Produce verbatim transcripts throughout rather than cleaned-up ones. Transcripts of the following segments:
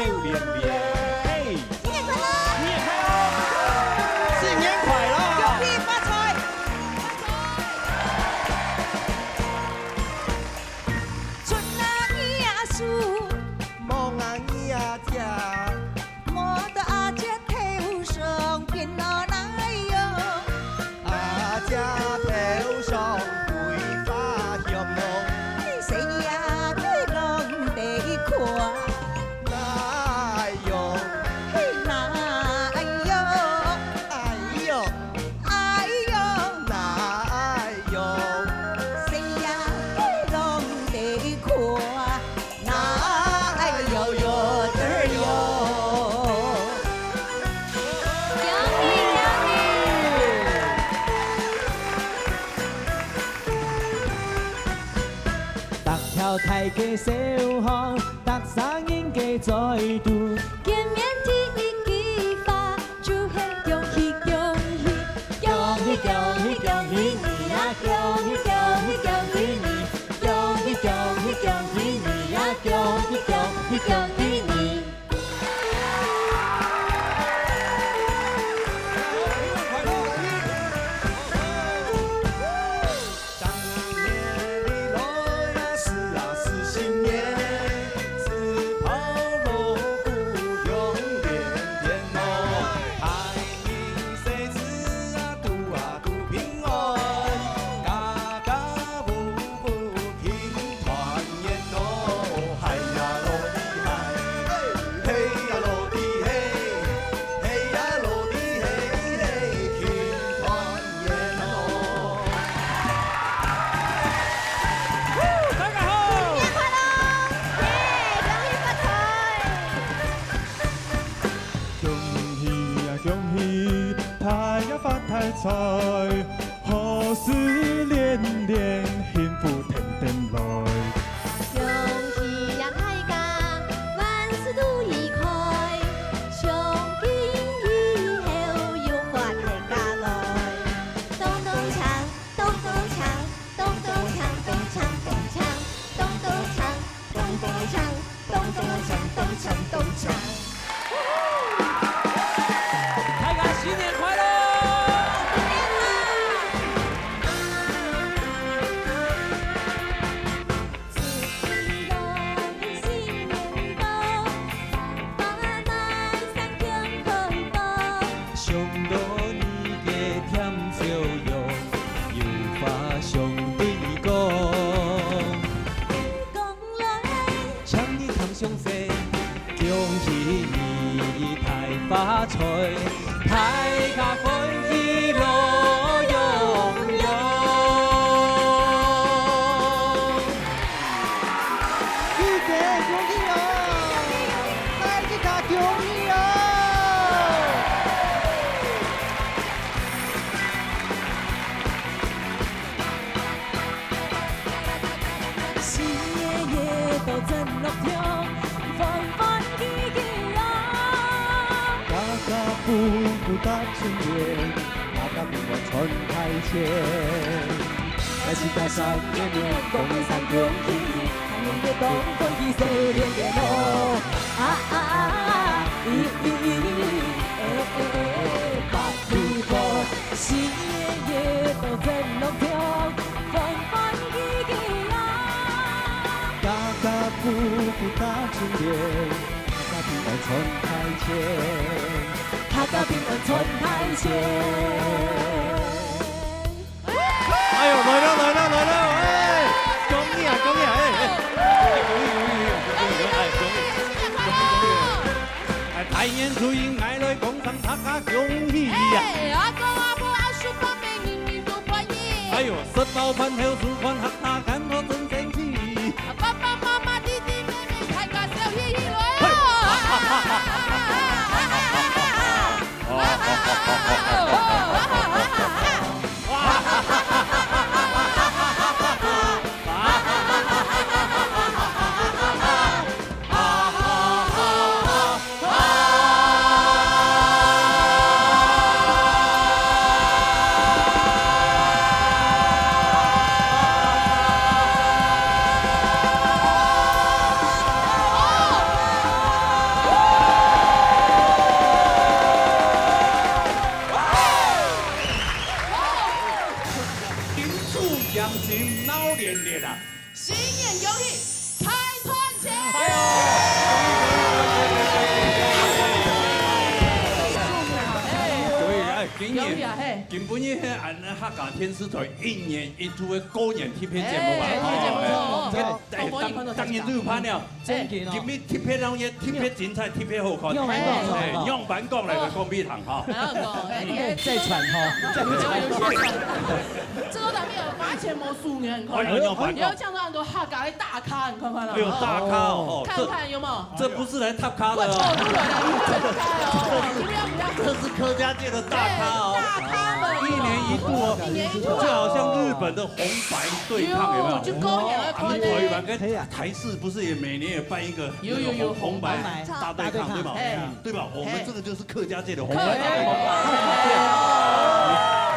新年快樂！新年快樂！新年快樂！恭喜發財！春啊，你啊，樹，望啊，你啊，姐。 莫得阿姐頭上變落來喲。阿姐頭上桂花香哦。細伢个郎得看。哪喲？嘿，哪喲？哎喲，哎喲，哪喲？細伢个郎得看。 哪哎哟哟，这儿哟。恭喜恭喜！逐條大街小巷，逐儕人个嘴肚，見面第一句話， 就係恭喜恭喜，恭喜恭喜恭喜你呀，恭喜恭喜恭喜你，恭喜恭喜恭喜你呀，恭喜恭喜恭喜你。大家好！新年快樂！耶，恭喜發財！恭喜呀，恭喜，大家發大財，好事連連，幸福天天來。恭喜呀，大家，萬事都愉快，從今以後有福添加來。咚咚鏘， 咚咚鏘，咚咚鏘，咚鏘咚鏘，咚咚鏘，咚咚鏘，咚鏘咚鏘，咚鏘咚鏘，咚鏘咚鏘。大家新年快樂！新年好！ 想到你个甜笑容，有話想對你講。講來。請你聽詳細，恭喜你大發財，大家歡喜樂融融。玉姐，恭喜哦！大家恭喜哦！ 新个月到正樂暢，歡歡喜喜啊！家家戶戶踏春聯，大家平安賺大錢。大吉大順年年恭喜恭喜，大年年當歡喜細年年哦！啊啊啊啊，咦咦咦咦，欸欸欸欸，八九八。 新个月到正樂暢，歡歡喜喜啊！家家戶戶踏春聯，大家平安賺大錢，大家平安賺大錢。哎喲，來了，來了，來了，哎，恭喜啊，恭喜啊，哎，哎，哎，恭喜，恭喜，恭喜，恭喜，哎，恭喜，恭喜，恭喜，恭喜，恭喜，哎，大年初一，𠊎來講聲大家恭喜啊！哎，阿公阿婆阿叔伯伯，人人都歡喜。哎喲，食飽飯後，手牽客，大家看到真生趣。爸爸媽媽、弟弟妹妹，大家笑嘻嘻來哦！嘿！有呀，嘿。今晡日係俺客家電視台一年一度个過年特別節目啊。哎，特別節目，哦，哦，哦。哎，哦，當，當然都有辦了。真緊哦。今日特別讓人特別精彩，特別好看。用完講，哎，用完講來个講俾你聽哈。還要講，哎，你還再傳哈，再傳。這都咱們有八千毛數呢，你看。哎，用完講。你要講到很多客家的大咖，你看看啦。哎呦，大咖哦，哦，這，看看有沒有？這不是來踏咖的哦。哦，不然來踏咖哦，不要，不要。這是客家界的大咖哦。哎，大咖們。一年一度哦，一年一度。就好像日本的紅白對抗，有沒有？有，就過年了，啊，你台灣跟台視不是也每年也辦一個有，有，有，那個紅白大對抗，紅白大對抗，對吧？哎。對吧？我們這個就是客家界的紅白大對抗。客家界的紅白。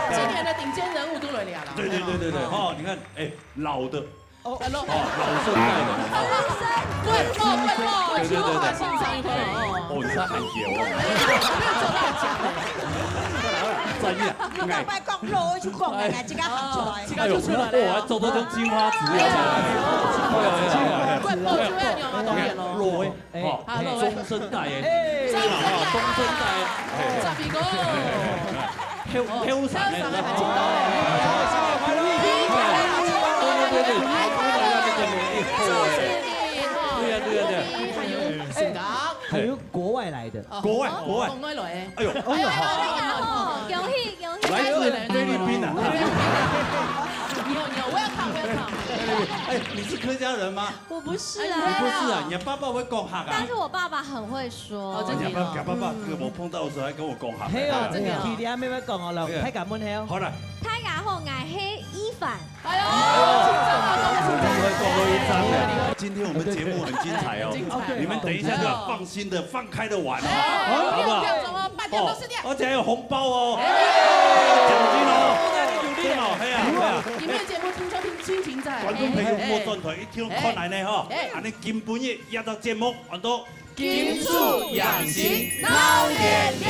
今年的頂尖人物都來了啦。對，對，對，對，對。哦，你看，哎，老的 哦，老生代的。貴婦，貴婦，秋華先生，有看到哦。哦，你是韓國哦。沒有做到講。專業。你頭擺講老，就講人家這個行出來。哦，這個就出來了。哎呦，我還做到像金花子一樣。哎呀，哎呀，哎呀。貴婦，秋華，你有看到哦？老的。哎，哦，中生代的。哎，中生代。中生代。哎。十二個。 後，後生的，後生的還真多嘞。對，對，對，對。就是你哈。對呀，對呀，對呀。還有香港。還有國外來的。哦，國外，國外。國外來的。哎呦。哎呦，哎呦，哎呦。恭喜，恭喜。來自菲律賓啊。你好，你好，welcome，welcome。哎，你是客家人嗎？ 我不是啊。哎，你不是啊，你的爸爸會講客啊？但是我爸爸很會說。哦，真的哦。你爸，你爸爸，這個我碰到的時候還跟我講客。係哦，哦，真的哦。佢這下慢慢講哦，來，對。大家問係哦。好了。大家好，𠊎係伊凡。哎呦，緊張啊，緊張啊。今天我們節目很精彩哦，精彩哦。你們等一下就要放心的、放開的玩哦，哎，好不好？不用，不用，八點到十點。哦，而且還有紅包哦，哎，獎金哦，對哦，係啊，係啊。你們的節目聽收聽心情在。觀眾朋友莫轉台， 聽看來呢吼，哎。恁呢今晡日這隻節目安到金主養心鬧熱烈。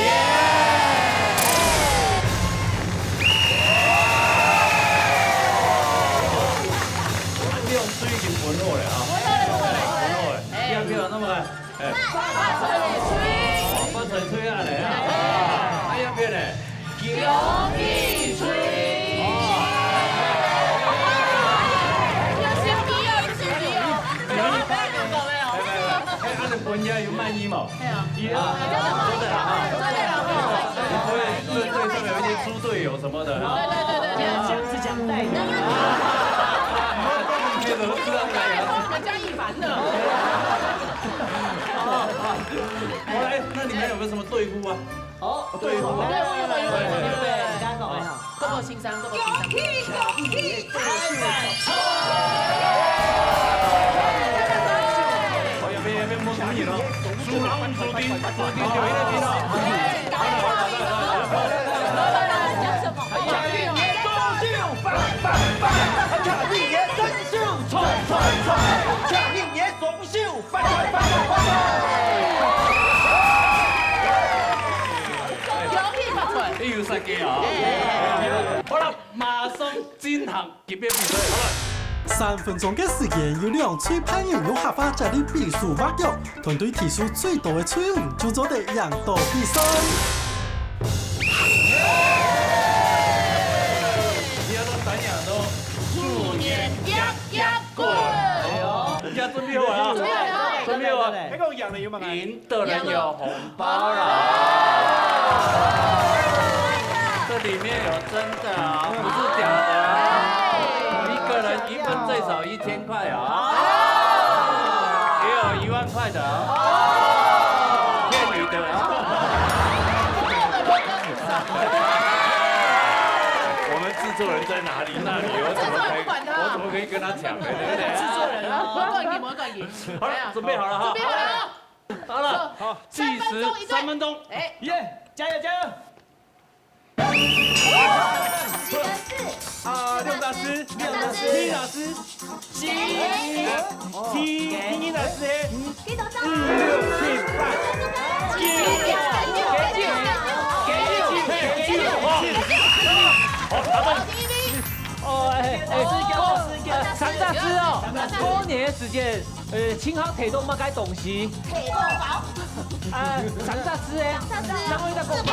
啊，你用水已經滾好了啊。滾好了，滾好了。哎，不要，不要，那麼快。 哎。發財催。哦，發財催啊，來啊。哎。哎呀，別嘞。恭喜催。哦。恭喜你哦，恭喜你哦。哎，恁呢分人有滿意無？哎呀。有啊，做得了哈。做得了哈。對，對，對，上面有一些豬隊友什麼的哈。對，對，對，對，對。講是講帶的。你怎麼知道帶啊？我們家一凡的。 好，哎，那你們有沒有什麼隊呼啊？哦，隊呼啊。對，我有，我有，我有，我有。對，你剛剛講的哈。各位先生，各位先生。恭喜，恭喜，發財。好，右邊，右邊，摸手印哦。輸人毋輸陣，輸陣就一定贏哦。講什麼？ 恭喜發財！哎，有設計啊！好了，馬上進行級別比賽，好了。三分鐘个時間，有兩隊朋友用客話接力比手畫腳，團隊提出最多个隊伍就做得贏到比賽。你要到咱倆都鼠年夾夾棍。哎呦，大家準備好了啊？準備好了。準備好了。那个贏了有没有？贏的人有紅包啦。这里面有真的啊，不是假的啊。一个人一份最少一千块啊。也有一万块的啊。骗你的啊。 我们制作人在哪里？那里我怎么可以，我怎么可以跟他抢呢？对不对？制作人啊，没关系，没关系。好了，哎呀，准备好了哈。准备好了。好了，好，计时三分钟一队。三分钟。哎，耶，加油加油！几个字？啊，六大师，六大师，七大师。 七，七，七个字，四、六、七、八，九，九，九，九，九，九，九。好，答对。哦，哎，哎，三大師哦，過年个時節，呃，盡好提到麼个東西？提到包。啊，三大師哎，三大師，然後一个公包。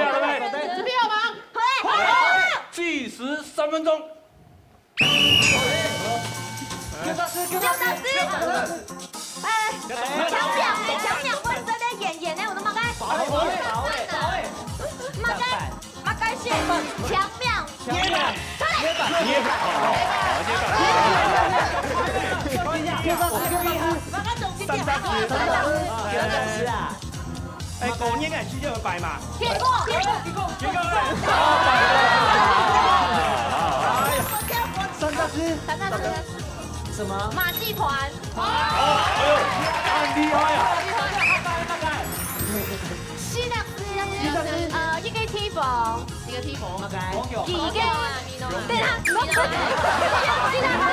備好了沒？準備好嗎？好嘞。計時三分鐘。 叫大師，叫大師，叫大師。哎，強強，哎，強強本身咧演，演咧，有麼个？寶貝，寶貝，寶貝。麼个？麼个是？強強。強強。出來。叫大師，叫大師。麼个東西？三大師。三大師啊。 哎，過年个時節有拜嘛？結果，結果，結果，結果。哎呀，三大師，三大師，什麼？馬戲團。哦，哎呦，很厲害啊！四大師，四大師。呃，一個地方。一個地方。OK。一個，等下，等下，四大師。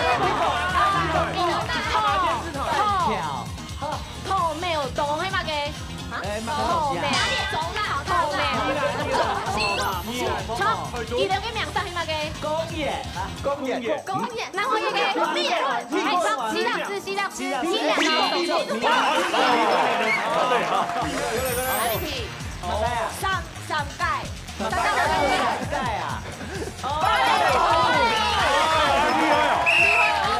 好，好。 豆苗，豆係麼个？啊？哎，麼个東西啊？豆苗。豆苗。佢个名字係麼个？公園。公園。公園。然後一個，哎，四大師，四大師。平常心。平常心。答對哈。三，三屆。三屆啊。哦，厲害哦。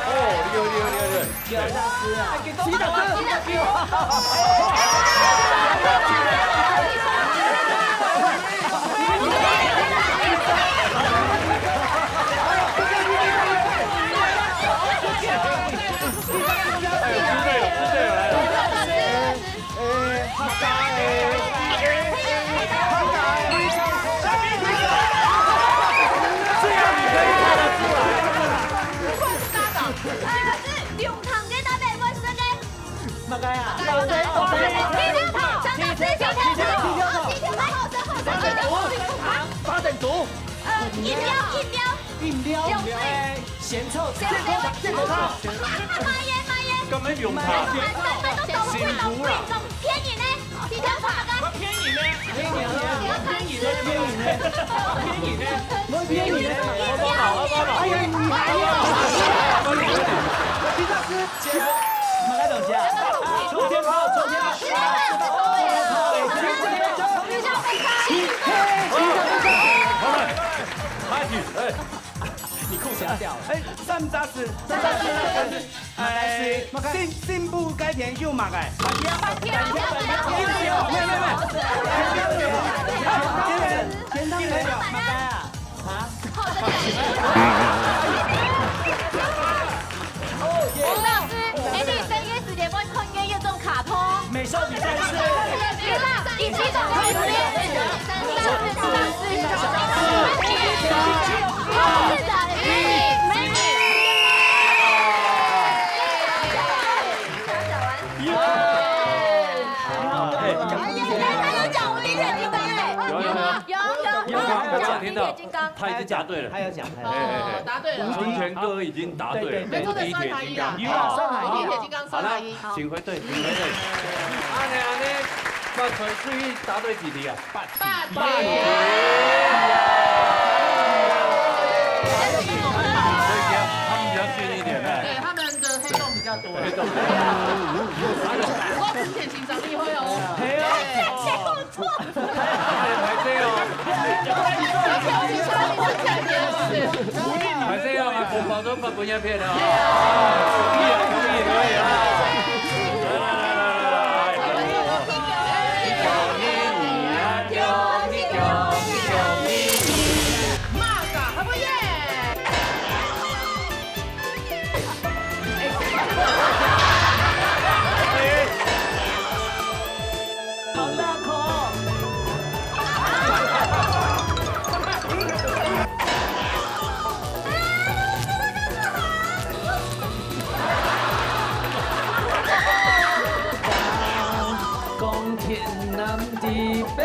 哦，厲害，厲害，厲害，厲害。 徐老師啊，徐老師。這樣你可以看得出來。 麼个啊？長長直，長長直，長長直，哦，七條，八點毒。呃，飲料，飲料。飲料。有水。鹹臭茶。鹹臭茶。鹹臭茶。麻油，麻油。根本用茶。麻油，麻油，麻油，騙人呢。 你講麼个？騙人呢？騙人呢？騙人呢？騙人呢？騙人呢？哎呀，你還要……徐老師，麼个東西啊？沖天炮，沖天炮。好了，開始，哎。 你褲子要掉了。哎，三隻字，三隻字，三隻字。哎，麼个？新，新埔該片有麼个？板條，板條，板條，板條。沒有，沒有，沒有。簡單，簡單，麼个啊？啊？吳老師，哎，你深夜時間會看个有種卡通。美少女戰士。對啦，以及種類。 他有講無敵鐵金剛欸。有，有，有。有，有，有。有，有，有。他已經答對了。他有講，他有講。哎，哎，哎。哦，答對了。春泉哥已經答對了，對，對，對。無敵鐵金剛。沒錯，算他贏。好，算他贏。好，來，請回隊，請回隊。恁呢，恁呢，那陳思玉答對幾題啊？ 八題。八題。所以他們比較近一點，哎。對，他們的黑洞比較多。黑洞。不過之前緊張一會哦。嘿啊。對。哎，歹勢哦。歹勢哦，紅包都發分你騙了哦。可以啊，可以，可以啊。來，來，來，來，來。 好大口。 光天南地北。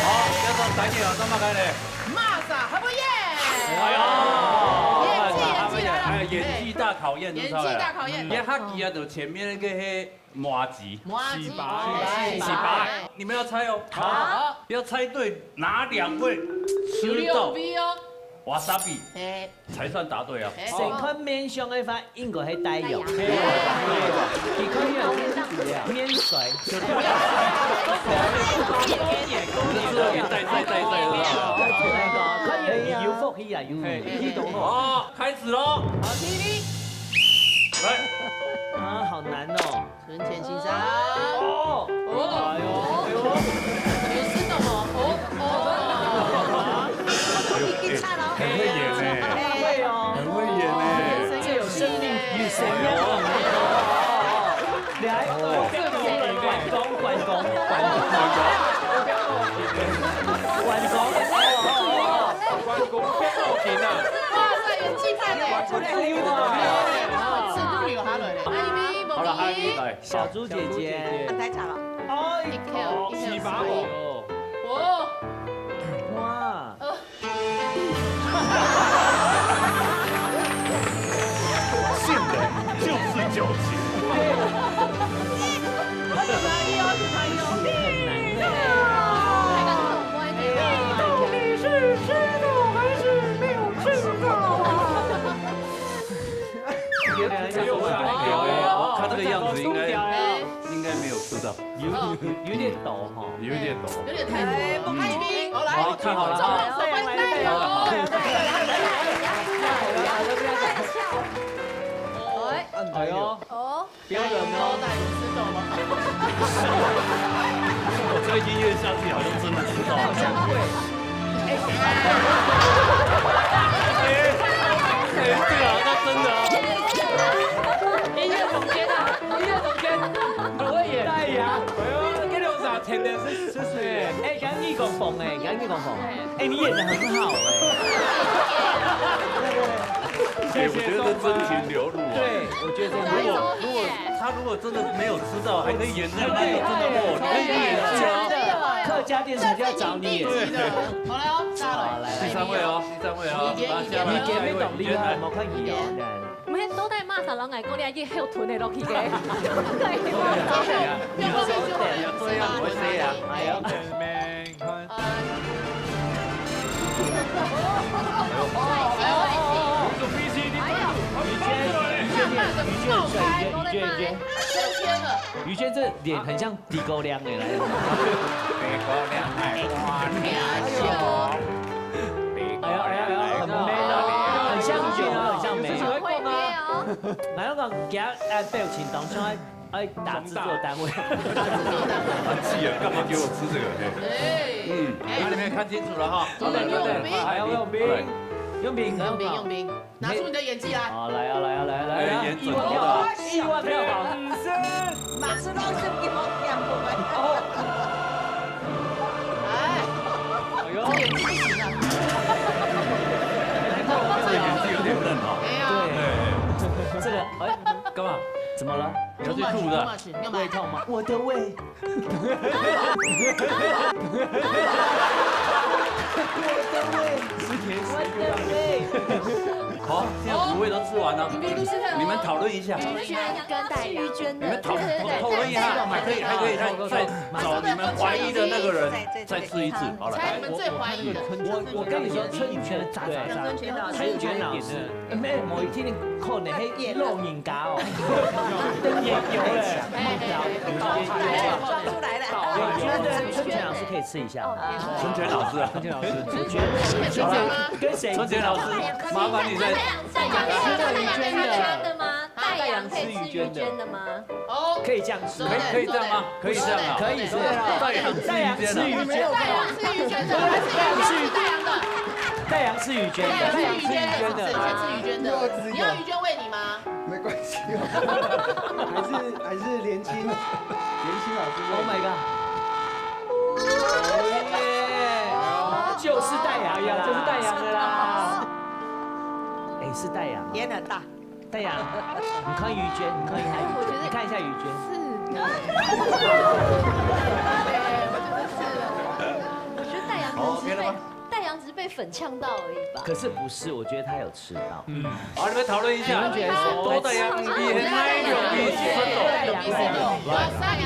好，這首台語啊，怎麼改呢？麼儕合不合？哎喲，演技，演技來了。哎，演技大考驗，演技大考驗。你看他舉啊，就前面那個黑 麻糬。麻糬。糍粑。糍粑。你們要猜哦。好。要猜對哪兩位吃到有兩位哦。wasabi，哎。才算答對啊。哎。先看面相个話，應該係大洋。大洋。佢看樣面衰。再，再，再，再，再。看樣有福氣啊，有福氣。嘿。好，開始囉。好，起立。來。啊，好難哦。 存錢先生。哦。哦。哎喲，哎喲。有吃到嗎？哦，哦。哎喲，哎，很會演呢。很會哦。很會演呢。這有生命，有生命。來，哦。關公，關公，關公，關公。關公，關公，關公，關公。哇塞，演技派呢。尺度留下來了。阿姨，好了，阿姨，來。 小豬姐姐。啊，太長了。哎，一口，一口。糍粑哦。哦。哇。杏仁就是酒精。是应该，应该没有吃到，有，有点抖哈。有点抖。有点太多了。哎，不开心。好，来，好，看好了。中了，中了，中了。哎，哎呦，哦，标准哦。到底有吃到吗？我这个音乐下去，好像真的吃到了。好像会。哎，哎，这个好像真的哦。音乐总监啊，音乐总监，很会演。哎呀，哎呦，这个有啥甜甜是，是谁？哎，刚刚你讲风哎，刚刚你讲风。哎，你演得很好哎。谢谢，我觉得真情流露啊。对，我觉得真的。如果，如果他如果真的没有吃到，还可以演这个，那就真的，哇，可以演戏啊。真的，客家电视台就要找你演。好了哦，下来。好，来，来。第三位哦，第三位哦。你给，那下来，你给，下一位，你给，你给。我看你哦，来。 毋係，到底麼儕人來講，你愛去後吞的落去个？對。有這樣，有這樣，我會說啊。哎呦。慢慢地爆開，慢慢地升天了。於娟這臉很像豬哥亮的來。豬哥亮，哎，哇，哎呦。 哎呦，哎呦，哎呦，很man哦，很像美哦，很像美。會美哦。然後講，佢个表情當中愛，愛打製作單位。他氣了，幹嘛給我吃這個？嘿。嗯，那你們看清楚了哈。好了，好了，好了，好了，好了。用冰，用冰，用冰。 拿出你的演技來。好，來啊，來啊，來啊，來啊！哎，演準頭的。億萬票房，億萬票房。馬上讓你給我兩個。哦。哎，哎呦。這演技不行啊。這演技有點嫩哈。沒有。對。這個，哎，幹嘛？怎麼了？你要去吐的？Too much，too much，你幹嘛？胃痛嗎？我的胃。 我的胃，食甜食又讓你，好，現在五位都吃完了，你們討論一下，你們討論討論一下，你們討，討論一下，還可以，還可以再，再找你們懷疑的那個人再吃一次，好了。猜你們最懷疑的。我，我跟你說，春雨覺得渣渣渣，春雨覺得有一點是 欸，無，一定可能係老人家哦。也有欸，抓出來了，抓出來了。我覺得春泉老師可以吃一下。春泉老師啊，春泉老師，春泉，好了，跟誰？春泉老師，麻煩你再，戴陽，戴陽可以吃於娟的嗎？戴陽可以吃於娟的嗎？ 哦，可以這樣吃，可以，可以這樣嗎？可以這樣啊？可以，是吧？戴陽吃於娟啊？戴陽吃於娟，戴陽吃於娟的，還是戴陽吃戴陽的？戴陽吃於娟的，戴陽吃於娟的，戴陽吃於娟的。你要於娟餵你嗎？沒關係哦，還是，還是連青，連青老師餵。Oh my god！哦耶！就是戴陽的啦，就是戴陽的啦。哎，是戴陽啊。演很大。 戴陽，你看於娟，你看一下於娟，我覺得你看一下於娟。是。對，我覺得是。我覺得戴陽可能只是被，好，OK了嗎？戴陽只是被粉嗆到而已吧。可是不是，我覺得他有吃到。嗯。好，你們討論一下。你們覺得是？都戴陽，你很容易吃到。戴陽，戴陽，戴陽，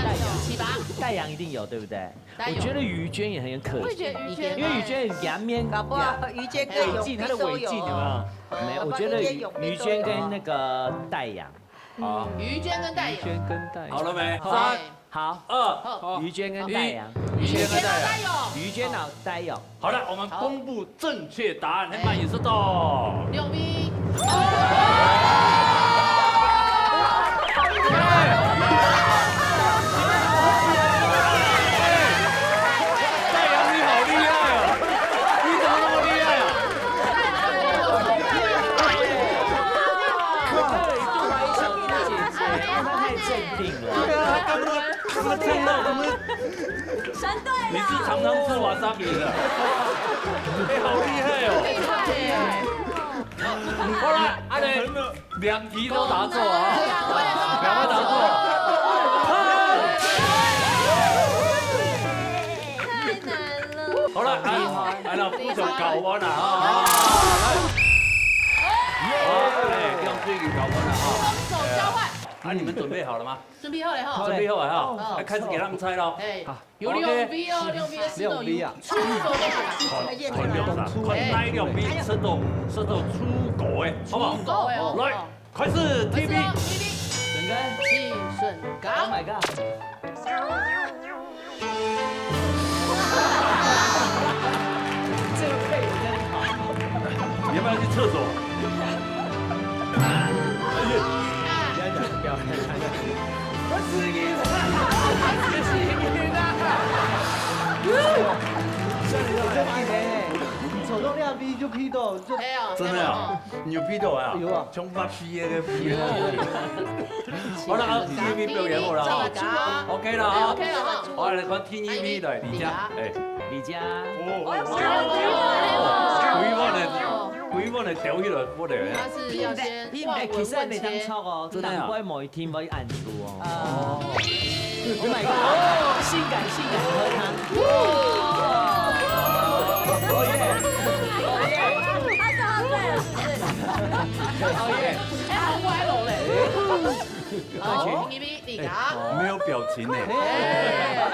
戴陽一定有，對不對？ 我覺得於娟也很可惜，我也覺得於娟，因為於娟很顏面，搞不好於娟跟永斌都有哦。他的胃鏡，他的胃鏡有沒有？沒有，我覺得於娟跟那個戴陽。好。於娟跟戴陽。於娟跟戴陽。好了沒？好。三、好。二、好。於娟跟戴陽。於，於娟跟戴陽。於娟啊，戴陽。 好了，我們公布正確答案，哎。恁樣也係著。六名。戴陽，你好厲害哦！你怎麼那麼厲害啊？他太鎮定了。對啊，他剛剛，剛剛看到我們 神隊友。你是常常吃瓦薩比的？哎，好厲害哦！厲害，厲害。好啦，阿雷，兩題都答錯啊，兩題答錯。太難了。好了，啊，啊，那副手搞完了啊。好，哎，這樣就已經搞完了啊。雙手交換。啊，你們準備好了嗎？ 準備好了吼。準備好了哈，哦。來，開始給他們猜咯。哎，好，有兩位哦，OK。兩位係食到有兩位啊。出國的啦。看，看兩位，看哪兩位食到，食到出國的，好不好？出國的哦。來，開始，開始哦，T V。T V。等等。是，順。Oh my god！这个配音真好。你要不要去厕所？不要讲，不要讲。我死你！我死你啊！像你这种，你走到那边就劈到，就真的啊？你有劈到啊？有啊。从发皮那个劈到。好了，啊，T V B表演好了哈。OK了哈。OK了哈。好，来看T V B的李佳，哎，李佳。哦，哦，哦，哦，哦。规碗的，规碗的掉起来，我的。他是要先望闻问切。哎，其实还没当错哦，真的啊。难怪某一天会按住哦。哦。Oh my god！性感性感喝汤。哦耶！哦耶！他说他醉了，是不是？哦耶！哎，好歪楼嘞。 好，你你你讲。没有表情呢。哎。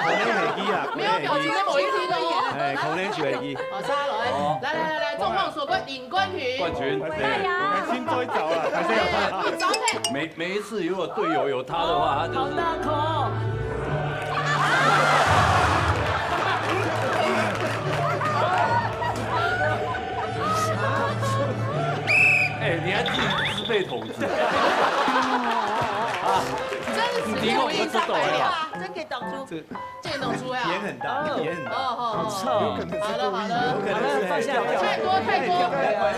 可能会记啊，没有表情的某一天哦。哎，可能就会记。好，杀了，哎，哦。来来来来，众望所归，领冠军。冠军，对。哎呀，来，先走一走了，还是要。哎，你走开。每每一次如果队友有他的话，他就是好大口。哎，你还自己自备桶子。啊，真是你跟我们这抖了。这可以当初。这这种出呀。演很大，哦。演很大。哦，哦，哦。好臭。有可能是故意的，好了，好了。有可能是放下，放下。太多，太多。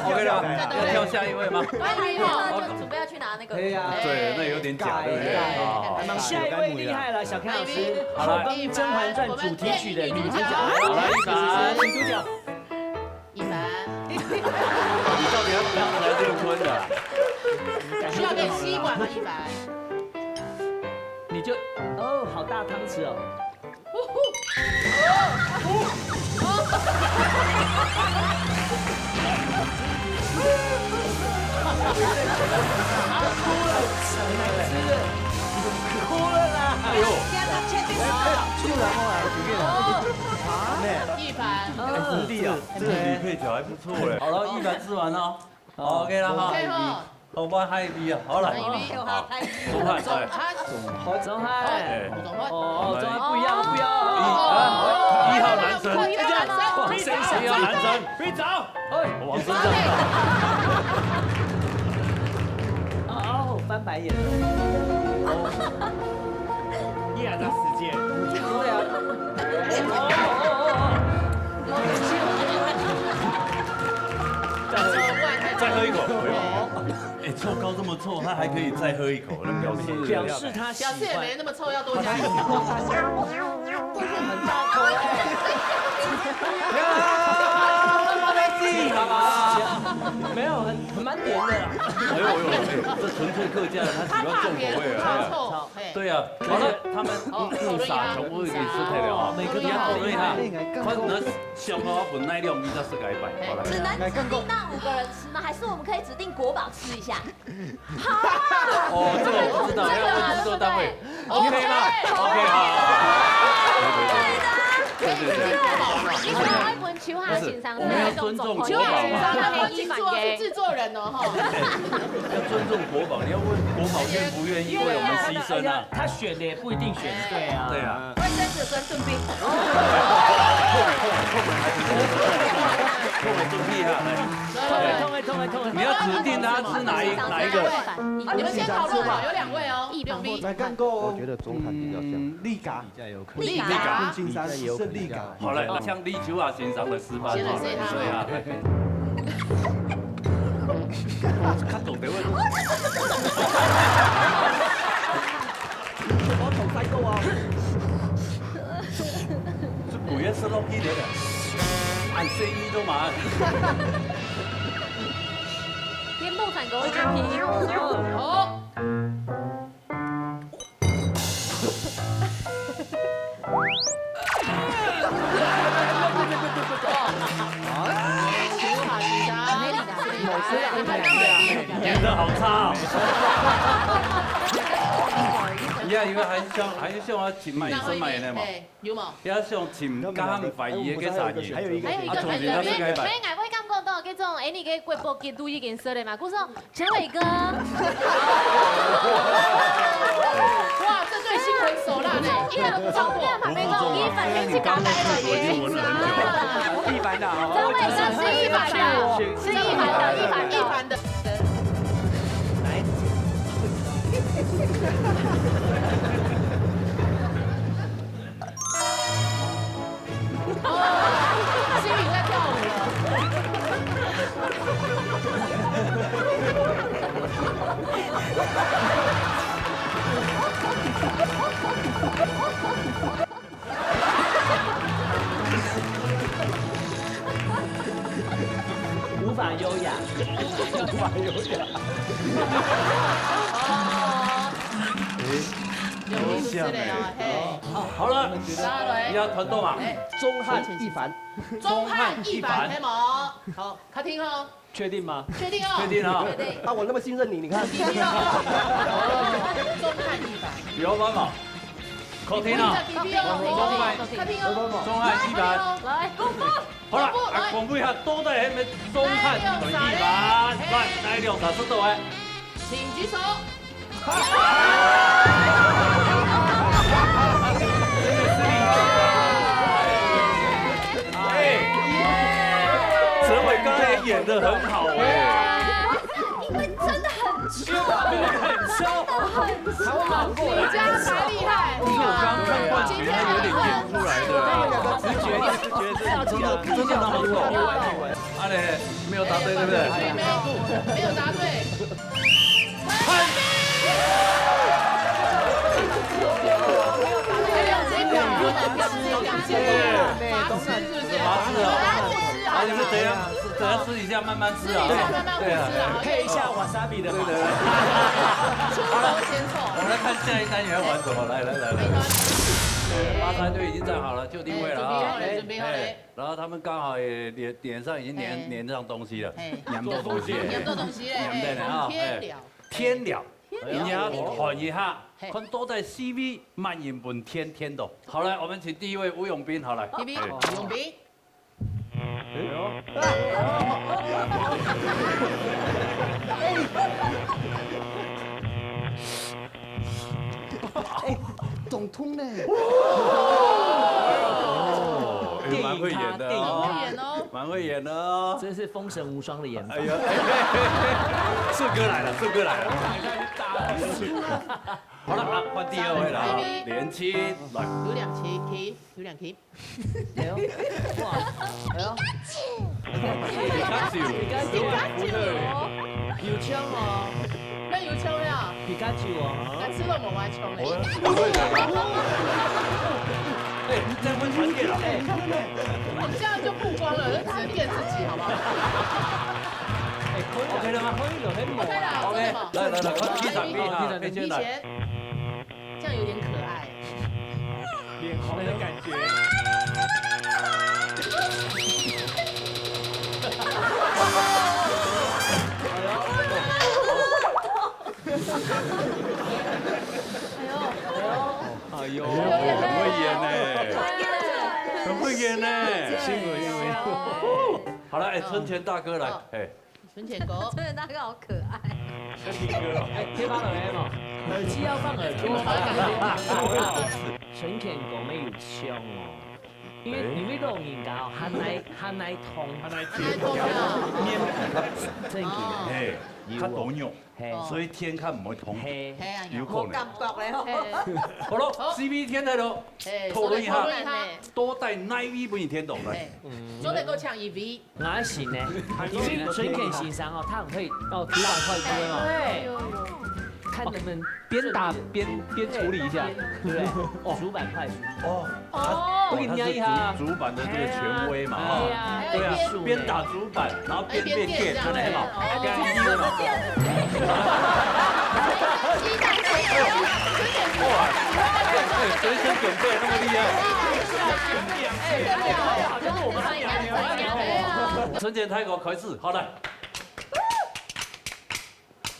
OK了，再等，再等。要跳下一位吗？欢迎哦。就准备要去拿那个。对呀。对，那有点假，对不对？哎，哦。还蛮好的。下一位厉害了，小Ken老师，好了。《甄嬛传》主题曲的女主角。好了，一凡。女主角。 一凡。你到底要怎样才六分的啊？需要点吸管吗，一凡？你就，哦，好大汤匙哦。哭了，很难吃了，哭了啦！哎呦，天哪，确定是这样？出来后来，我觉得，啊，妹，一凡。哎，兄弟啊，这个女配角还不错哎。好了，一凡吃完了。 OK了哈。OK哈。好，我下一位啊，好了。下一位。好，总判，哎，总判。总判。哎。总判。哦，哦，总判不一样，不一样。一，啊，一号男生。一号男生。谁，谁？一号男生。别走。哎。王先生。哦，翻白眼了。哦。你还在世界。对啊。哦，哦，哦，哦。 再喝，再喝一口，不用。哎，臭高这么臭，他还可以再喝一口，那表示表示他喜欢。表示也没那么臭，要多加一口。很大口哎。呀，没有，很，很蛮甜的啦。哎呦，哎呦，哎呦，这纯粹客家人，他喜欢重口味啊。超臭，嘿。对啊，好了，他们哦，误，误撒，全部给吃退了啊。每个都好厉害。快拿 香哦，本来两米的世界一百，好来。只能指定那五个人吃吗？还是我们可以指定国宝吃一下？哦，这个我不知道，这个要问制作单位。对不对？OK吗？OK，好，好，好。可以，可以，可以。对，对，对。你想要一本秋华先生，不是，我们要尊重秋华先生，他是制作，是制作人哦，哈。要尊重国宝，你要问国宝愿不愿意为我们牺牲啊？他选的也不一定选对啊。对啊。 卫生纸跟盾兵。痛欸，痛欸，痛欸，痛欸，痛欸，痛欸，痛欸。你要指定他吃哪一，哪一个？你们先讨论好，有两位哦，一旁边。来看过哦。我觉得中韩比较像。嗯，丽嘎。比较有可能。丽嘎。丽嘎。金山是丽嘎。好，来，像立秋华先生的示范，先来试一下。好，来，试一下。看懂的位置。 我同細个啊。這鬼也食落去了，恁細義都嘛。天幕產給我一隻皮。哦。演得好差哦。你看，因為還想，還想要請買什麼的嘛？哎，有無？也想請剛剛懷疑的該啥人？還有一個，還有一個，啊，重新再試看一擺。沒，沒，我感覺到這種，哎，你个國寶級都已經設了嘛，故所 陳偉哥。哇，這對新聞手辣呢。一個中間旁邊跟我一反應去搞白了耶。一凡的哦。張偉哥是一凡的，是一凡的，一凡的。一凡的。哦，心里在跳舞了。无法优雅。无法优雅。哦。有意思的哦，嘿。好了，大家來。你要團鬥嘛？哎，鍾漢一凡。鍾漢一凡，鍾漢一凡。嘿無？好，較停哦。 確定嗎？確定哦。確定啊。確定。啊，我那麼信任你，你看。鍾漢一凡。有辦法。確定啊。鍾漢，確定哦。鍾漢一凡。來，公布。好了，公布，啊，來。公布一下，到底係毋係鍾漢同一凡？來，來，兩儕出到來。請舉手。 哎，哲偉剛剛也演得很好哎。因為真的很臭，很臭，真的很臭。你家才厲害。不是，我剛剛看過去，他有點演出來的，直覺，直覺是真的，真的那麼臭。啊嘞，沒有答對，對不對？沒有，沒有答對。 罰吃啊！啊，你們等一下，等一下私底下慢慢吃啊。私底下慢慢吃啊。對啊，對啊。配一下wasabi的嘛。對，對，對。出國先臭。我們來看下一單元要玩什麼，來，來，來，來。對，發財隊已經站好了，就定位了啊。哎，準備好了，準備好了。哎， 然後他們剛好也臉，臉上已經黏，嘿。黏上東西了，嘿。黏到東西了。黏到東西了，黏到了啊，嘿，天了。嘿。天了，天了。人家看一下，嘿。看到底係毋係滿人本天天的。好，來，我們請第一位吳永斌，好，來。第一位，嘿。吳永斌。哎呦。哎，當痛呢。哦，哎，蠻會演的哦。電影咖，電影咖。蠻會演的哦。真是封神無雙的演法。哎呀，順哥來了，順哥來了。好了，啊，換第二位了啊，來，連青，來。有兩期，期，有兩期。 哎呦，哇，哎呦。皮卡丘。皮卡丘。皮卡丘哦。有槍哦。那有槍了。皮卡丘哦。那吃了我還槍嘞。哎，你再問專業了。哎，你這樣就曝光了，就只能電自己，好不好？哎，可以了，OK了嗎？可以了，可以了。OK了，OK，來，來，來，第三題哈，第三題。佩娟來。 這樣有點可愛。臉紅的感覺。哎呦，哎呦，很會演呢，很會演呢。辛苦，辛苦，辛苦。好了，哎，春泉大哥來，好。哎。 春泉哥。春泉大哥好可愛。要聽歌了。哎，可以放耳机吗？耳機要放耳朵。春泉哥乜有像哦，因為，哎。因為老人家哦，還耐，還耐痛，還耐痛啊。面皮較正經。哦。嘿，有哦。較多肉，嘿。所以天較毋會痛。嘿。嘿啊，有可能。無感覺咧吼。嘿。好了，好。C B天台咯，嘿，討論一下，討論一下。到底哪位分你天痛來？嘿。嗯。做得過搶一位。 我還行呢，因為春泉先生哦，他很會哦，主板快出了嘛。對，看能不能邊打邊，邊處理一下，對不對？哦。主板快出。哦，哦。我給你捏一下啊。他是主，主板的這個權威嘛，哈。對啊。對啊，邊打主板，然後邊練劍，看得很好。哎，哇，隨身準備那麼厲害。好像是我們阿娘呢。春泉大哥開始，好來。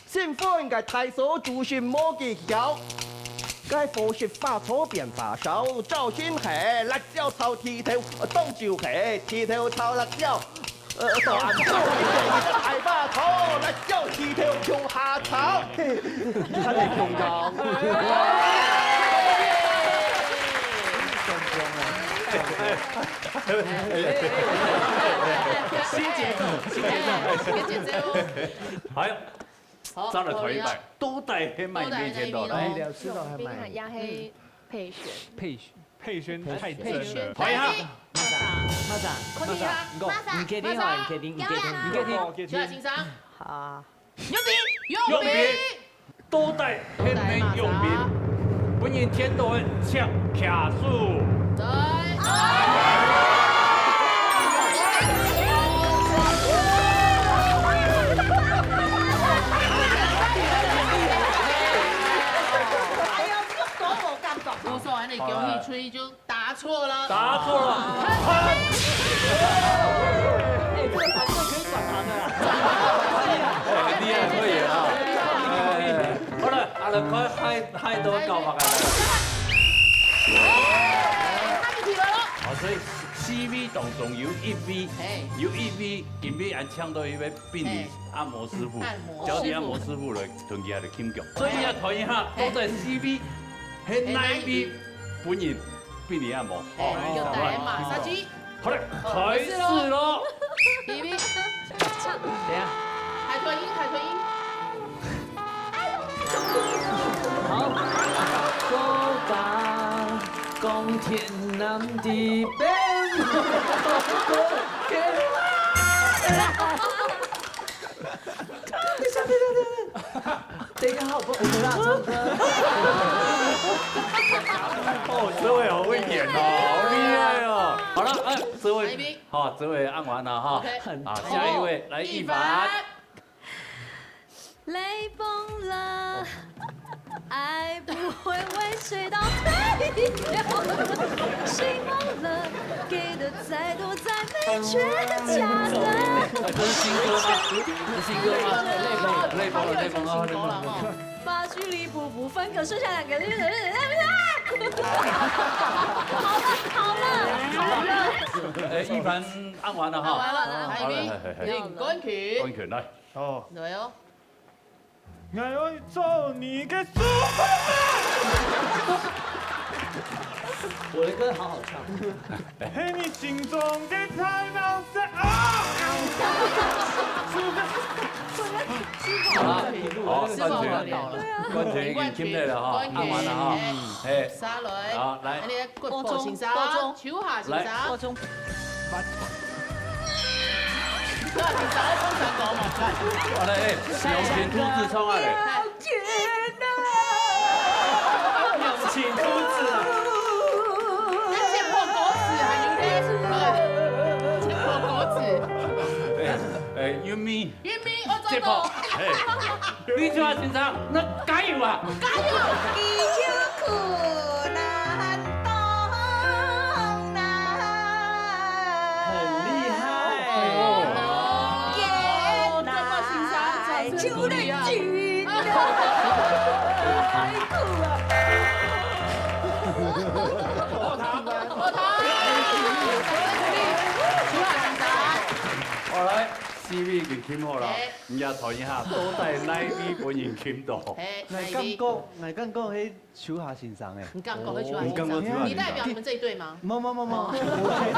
新婚个大嫂煮什麼个曉？該火食花草變花草，朝晨係辣椒炒地頭，當晝係地頭炒辣椒。呃，到暗晝係大花炒，辣椒地頭共下炒。你看這共樣。新節奏，新節奏。新節奏。還有，好，再來考一擺，到底係麼个物件到來？到底係麼个物件？哎，了，知道係麼个。冰也係佩璇。佩璇。佩璇太正了。佩璇。考一下。馬上，馬上，馬上，你講，你決定好，你決定，你決定，你決定。徐先生。好。 用筆，用筆。用筆，到底係毋係用筆？分人聽到个請舉手。對。哎呀，這个多無感覺。無所謂，你恭喜出去就 答錯了。答錯了。哎，這個團隊可以轉行了啦。哎，厲害，可以啊。哎，好了，啊，來，快，快，快多搞吧，快。哎，差一題了咯。好，所以四位當中有一位，哎。有一位，今晡日還搶到一位病理按摩師傅，按摩師傅。腳底按摩師傅來同佢來傾講。所以要談一下，到底四位，係哪一位本人 病理按摩。哦，有帶馬殺雞。好了，開始咯。P V。等一下。海豚音，海豚音。好。高大光天男的奔跑。 等一下，好，我，我不要唱歌。哦，這位好會演哦，好厲害哦。好了，哎，這位，好，這位按完了哈。OK。啊，下一位，來，一凡。哎，這是新歌嗎？這是新歌嗎？淚崩了，淚崩了，淚崩了，淚崩了。哎，一凡按完了哈。按完了，按完了，好了，嘿，嘿，嘿。冠軍。冠軍，來。哦。來哦。 我的歌好好唱。好了，好，冠軍，冠軍已經欽落了哈，按完了哈，嘿，好，來，恁呢，郭寶先生，秋霞先生，來。 好嘞，哎，友情兔子衝啊嘞！好甜啊！友情兔子啊！那解剖狗屎還有點，解剖狗屎。哎，哎，玉米。玉米，我做到。哎，你就要緊張，那加油啊！加油！很厲害。哦，這個先生掌聲鼓勵啊。好，來，四位已經欽好了，哎。你也談一下，到底哪一位分人欽到？哎，𠊎感覺，𠊎感覺係 秋霞先生誒。你感覺會出來？你感覺出來？你代表你們這一隊嗎？無無無無，我覺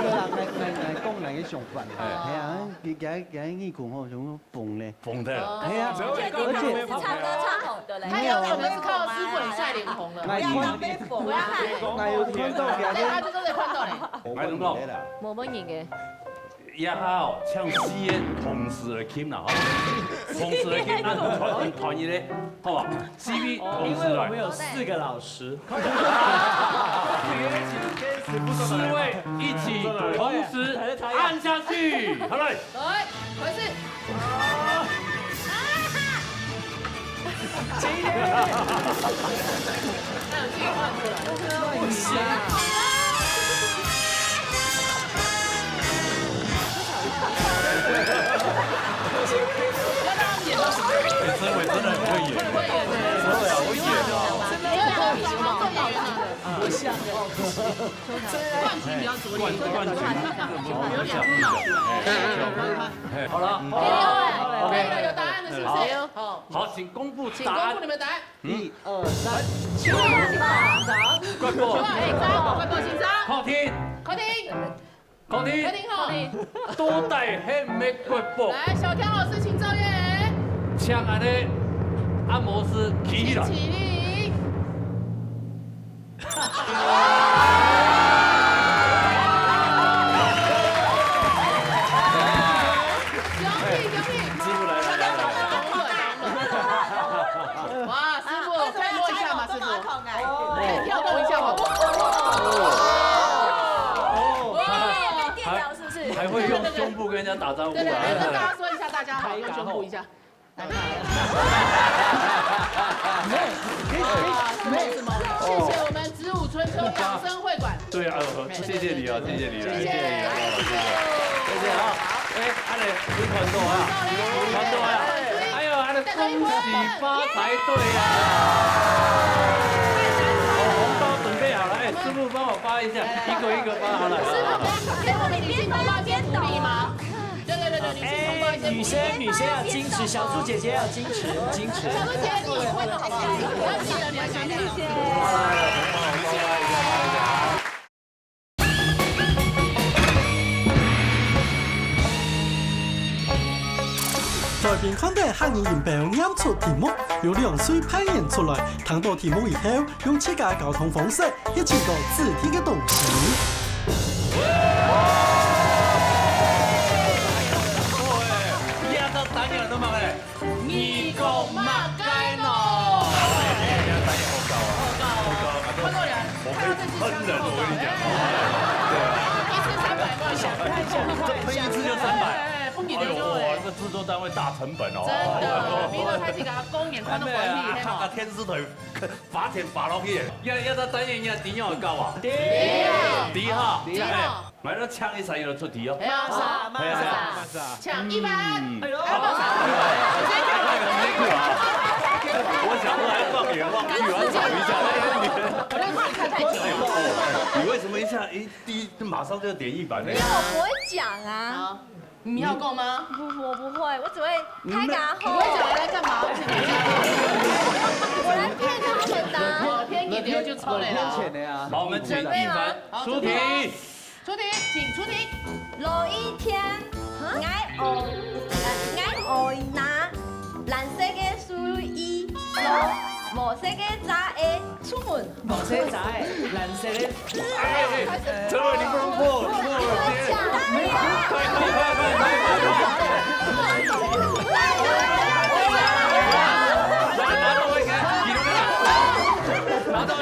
得啦，𠊎𠊎𠊎講𠊎个想法。哎。係啊，佢佢佢耳孔吼，像講紅咧。紅的。哦，係啊，而且而且是唱歌唱紅的嘞。他有可能是靠師傅你帥臉紅了。𠊎看，不要看。𠊎有看到佢个，他就真的看到嘞。𠊎同講，無問題个。 這下哦，請四位同時來欽啦，吼。同時來欽，恁團，恁團一个，好無？四位同時來。因為我們有四個老師。四位一起同時按下去，好來。來，開始。 哎，真的，真的很會演。真的啊，會演哦。冠军比较拙劣一点，冠，冠军，有点不好。哎，好了，好了，OK，有答案了，是不是？好，好，请公布答案。请公布你们答案。一二三，请问是吧？国宝。请问是吧？国宝先生。靠天。靠天。靠天。靠天吼。都带黑玫瑰宝。来，小强老师，请照念。请恁呢，按摩师起立。请起立。 恭喜恭喜！师傅来了，来了，来了。哇，师傅，再摸一下嘛，师傅。再跳动一下嘛。哇，还，还会用胸部跟人家打招呼啊。对，对，对，跟大家说一下，大家好，用胸部一下。 没有，没有什么。谢谢我们子午春秋养生会馆。对啊，谢谢你啊，谢谢你啊，谢谢你啊，谢谢，谢谢啊。哎，恁呢，有看到啊，有看到啊。哎呦，恁呢，恭喜發财，对啊。哦，红包准备好了，哎，师傅帮我发一下，一个一个发好了。师傅，给我们女性同胞一些鼓励吗？ 对对对对，女性同胞一些鼓励。哎，女生，女生要矜持，小猪姐姐要矜持，矜持。小猪姐姐，你也会的好不好？不要急了，不要急了。來賓看到客語音標唸出題目，有兩歲扮演出來，聽到題目以後， 用自家个溝通方式去尋到指定个東西。這隻單元都麼个？耳公麼个喏？哎，這隻單元好搞啊！好搞哦！好搞啊！看到人，我可以噴人，我跟你講。對啊。一次三百塊錢。這噴一次就三百。哎，不給的就哎。哎呦，哇，這製作單位大成本哦。真的，明天開始給他公演，看到管理，哎呀，看個天絲腿。 罰錢罰落去，這，這隻單元這題目有教啊？知啊。知哈？知啊。哎，買到槍一儕有出題哦。哎呀，是啊，哎呀，是啊。搶一百。嗯。哎呦，好，我想說還放眼望去，我要找一下。我就怕你看太久了。哎呦，你為什麼一下，一，第一，馬上就點一百呢？因為我不會講啊。好。 你要夠嗎？不，我不會，我只會你們，拍打吼。你會講來幹嘛？我來騙他們的啊。哦，騙你的就錯了啦。騙錢的啊。好，我們請一凡出題。好，出題。出題，請出題。落雨天，𠊎愛，𠊎愛拿藍色个水衣，無色个遮仔出門。 無色遮仔，藍色个。哎，哎，哎，陳偉，你不能破，你不能破，快，快，快，快，快，快，快，快，快，拿，拿到位，拿到位，拿到位。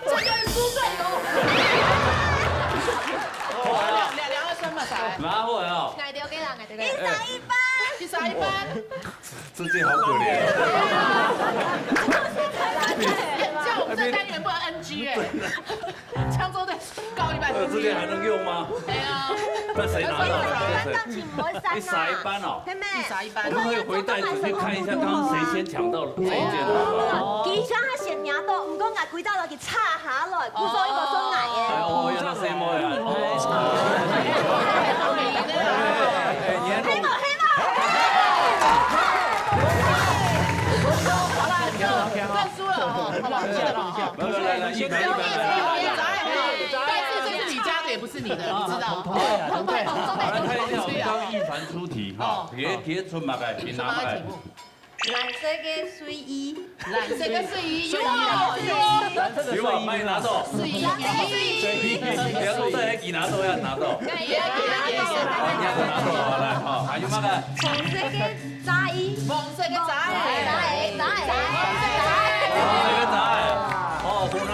这个猪队友。两，两，两二三嘛，啥？蛮好的哦。矮掉给啦，矮掉给啦。一三一八。一三一八。这件好可怜。这样我们这单元不能NG哎。真的。 漳州队高一半。呃，这边还能用吗？哎呀，那谁拿到？谁谁谁？一三一八哦。妹妹，一三一八。我们可以回带子去看一下，刚刚谁先抢到这一件，好不好？其实他先拿到，毋过𠊎跪倒落去插下來，故所又無算𠊎个。哎，哦，原來是妹妹啊。哦。哎，你还弄。黑马，黑马。好了，你就认输了哦，好不好？记得了哦。来来来，一排一排。 但是这是你家的，也不是你的，你知道？同队啊，同队。同队，同队。来看一下，我们刚刚一凡出题哈，哦。给他，给他出马来，你拿过来。什么题目？蓝色个睡衣。蓝色个睡衣，有啊，有啊。蓝色的睡衣有啊，帮你拿走。睡衣，睡衣。不要说在那给拿走，要拿走。哎，也可以，也可以。好，你要拿走，好，来，好，还有吗？红色个 遮仔。黃色个遮仔。遮仔，遮仔。黃色个遮仔。哦，無拿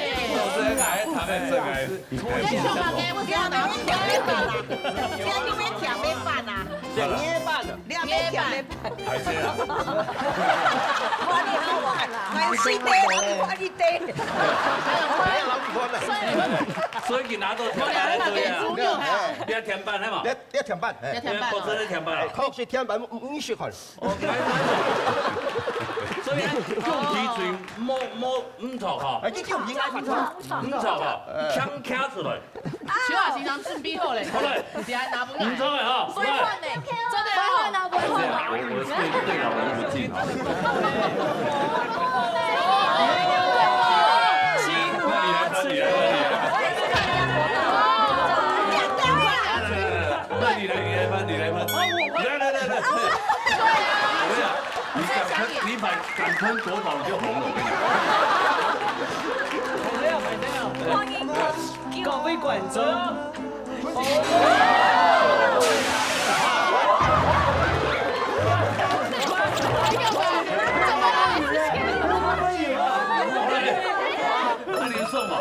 老师，來，他們這個，你看一下。你要拿出來。你要拿出來。你要拿出來。你要拿出來。甜粄啊。甜粄啊。 甜粄。還是啊。我你好看啦，還是的，我你看你的。沒有啦，不管了。所以你拿到甜粄來做呀。你要甜粄，係嘛？你要，你要甜粄，哎。你要甜粄哦。你要果子係甜粄啊。哎，確實甜粄，你，你試看。哦，所以用鼻水摸，摸，毋著吼。哎，你用鼻水看。毋著吼，強徛出來。 小學生人準備好咧。好咧。你還拿不來。毋錯的哈，不會換呢，真的哦。不會換啊，不會換啊。我，我對，對老人不敬啊。換你來，換你來，換你來。換你來，你來換，你來換。來，來，來，來。我跟你講，你敢穿，你敢穿國寶，你就紅了，我跟你講。各位觀眾， 那你送哦。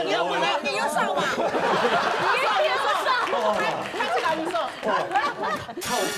你要回來，你有送嗎？你有送嗎？你有送。 靠近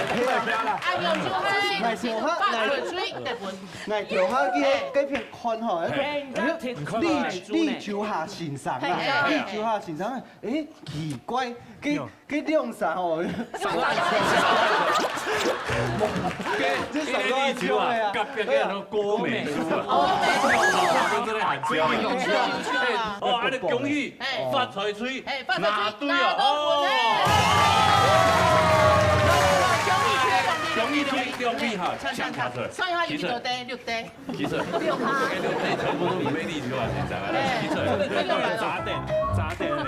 係啊，係啊。哎喲，就係，𠊎想下，𠊎，𠊎跳下去該片看吼，哎，李，李秋霞先生啊，李秋霞先生，哎，奇怪，該，該兩儕吼，這手到愛跳个啊。隔壁个郭美珠啊，哦，真的很像。哎，哦，恁樣恭喜，發財催，哎，發財催，拿對啊，拿到分，哦。恭喜，恭喜，恭喜，恭喜哈，搶卡車，算一下，有幾多對？六對。 其實，六趴。這全部都毋係李秋霞先生啊，其實，這個早點，早點呢。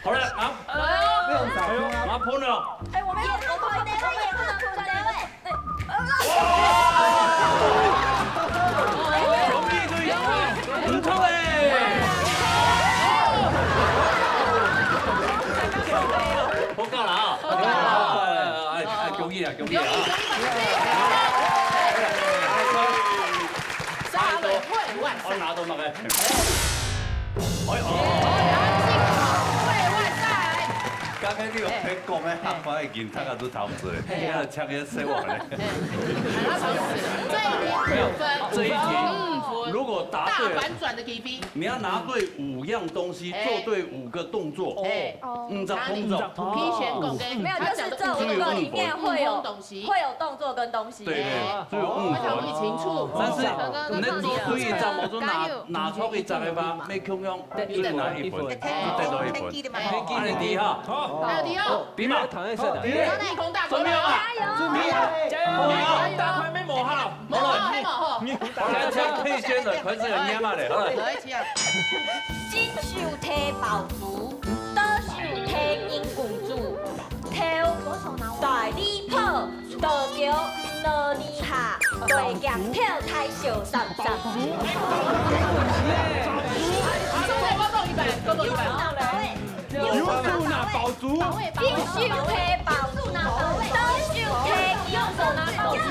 好了，啊，不用找，不用啊。啊，噴了。哎，我們也不能噴，我們也不能噴。哇！恭喜恭喜，毋錯欸！好夠了啊！好夠了。哎，哎，恭喜啊，恭喜啊！恭喜恭喜恭喜！ 我拿到麼个？哎喲！哎，你有聽講个客話个人，大家都差不多，嘿。你看像个小王咧。嘿。這一題五分，沒有，這一題，五分。如果答對了，大反轉个題目。你要拿對五樣東西，嘿。做對五個動作，嘿。五隻動作。哪裡？你先講个。沒有，就是這五個裡面會有，五個東西。會有動作跟東西。對，對，就有五個。哦，我想不清楚。但是你做對一隻，無準拿，拿錯一隻个話，愛共樣 一人拿一分，一人拿一分。一人拿一分。天氣的嘛。天氣的哈。好。還有題哦。對嘛？好，好，好。天空大哥，加油！加油！加油！加油！大牌沒摸好。摸好，還摸好。好了，現在可以先了，開始很黏嘛嘞，好了。來，請。正手提包子，倒手提人公子，頭戴禮炮， 倒腳毋落泥下，對鏡頭大笑三三。我講一擺，我講一擺。有手拿包子，正手提包子，倒手提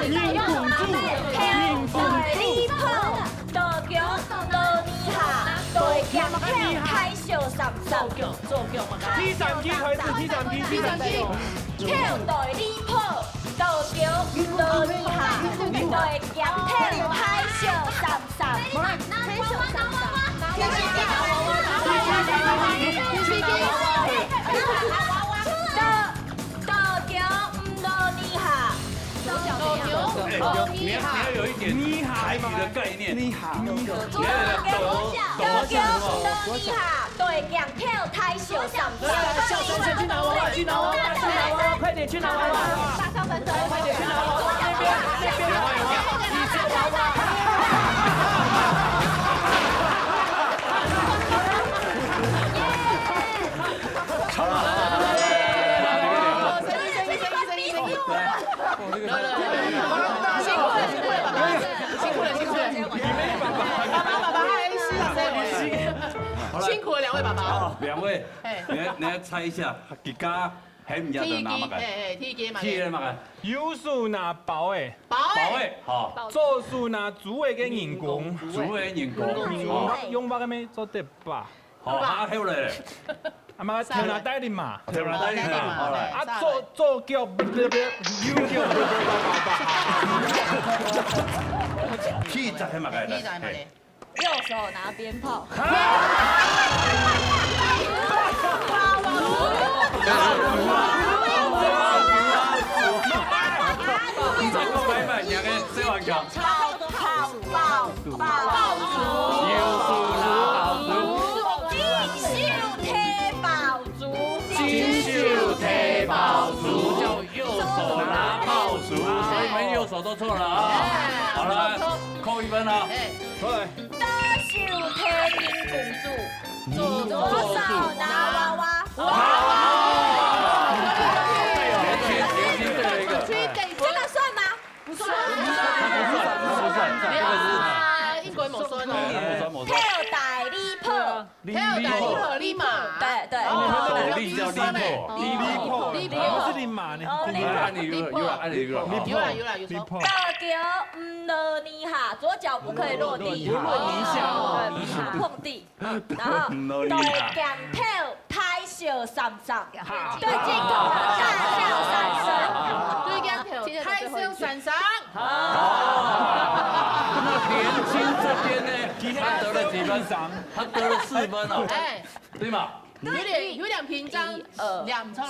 人公子，頭戴禮炮，倒腳毋落泥下，對鏡頭大笑三三。第三題開始，第三題，第三題。頭戴禮炮， 倒腳毋落泥下，對鏡頭大笑三三。倒，倒腳毋落泥下。哎，你要，你要有一點台語的概念。泥下。泥下。你要懂，懂我講什麼？倒腳毋落泥下。 對鏡頭大笑三三。來，來，笑三三，去拿娃娃，去拿娃娃，去拿娃娃，快點去拿娃娃，快點去拿娃娃，那邊，那邊，你是娃娃。辛苦了，辛苦了，爸爸，辛苦了，辛苦了。爸爸，爸爸，還是辛苦了。 好了。辛苦了兩位爸爸。好，兩位，嘿。你來，你來猜一下，佢家喊人家拿麼个？第一題，嘿，嘿，第一題嘛。第一題嘛。有手拿包仔，包仔，包仔，好。左手拿煮个人工，煮个人工，人工，好。用，用白个咩？做得吧？好，啊，後來咧？啊，麼个頭那戴笠嘛，頭那戴笠嘛，好來。啊，左，左腳，右腳，第一隻喊麼个？第一隻喊麼个？嘿。 右手拿鞭炮。你再過來一擺，兩個小朋友。爆竹。爆竹。右手拿爆竹。正手提爆竹。正手提爆竹，叫右手拿爆竹，所以你們右手都錯了啊。好了，扣一分了。哎。好來。 左手提人公主，左手拿娃娃。哇！年輕，年輕，最後一個。這個算嗎？不算，不算，不算，不算，這個是，啊，應該無算哦。無算，無算。頭戴笠帽。頭戴笠帽，笠帽。對，對。哦，笠叫笠帽，笠帽，笠帽。不是笠馬呢。哦，笠帽。有啦，有啦，有啦，有啦。笠帽。倒腳毋落泥下，左腳不可以落地。不落泥下。對，泥下碰地。 然後對鏡頭大笑三聲，對鏡頭大笑三聲。對鏡頭大笑三聲。啊。那年輕這邊呢，他得了幾分？他得了四分哦。哎，對嗎？有點，有點緊張，一二兩三。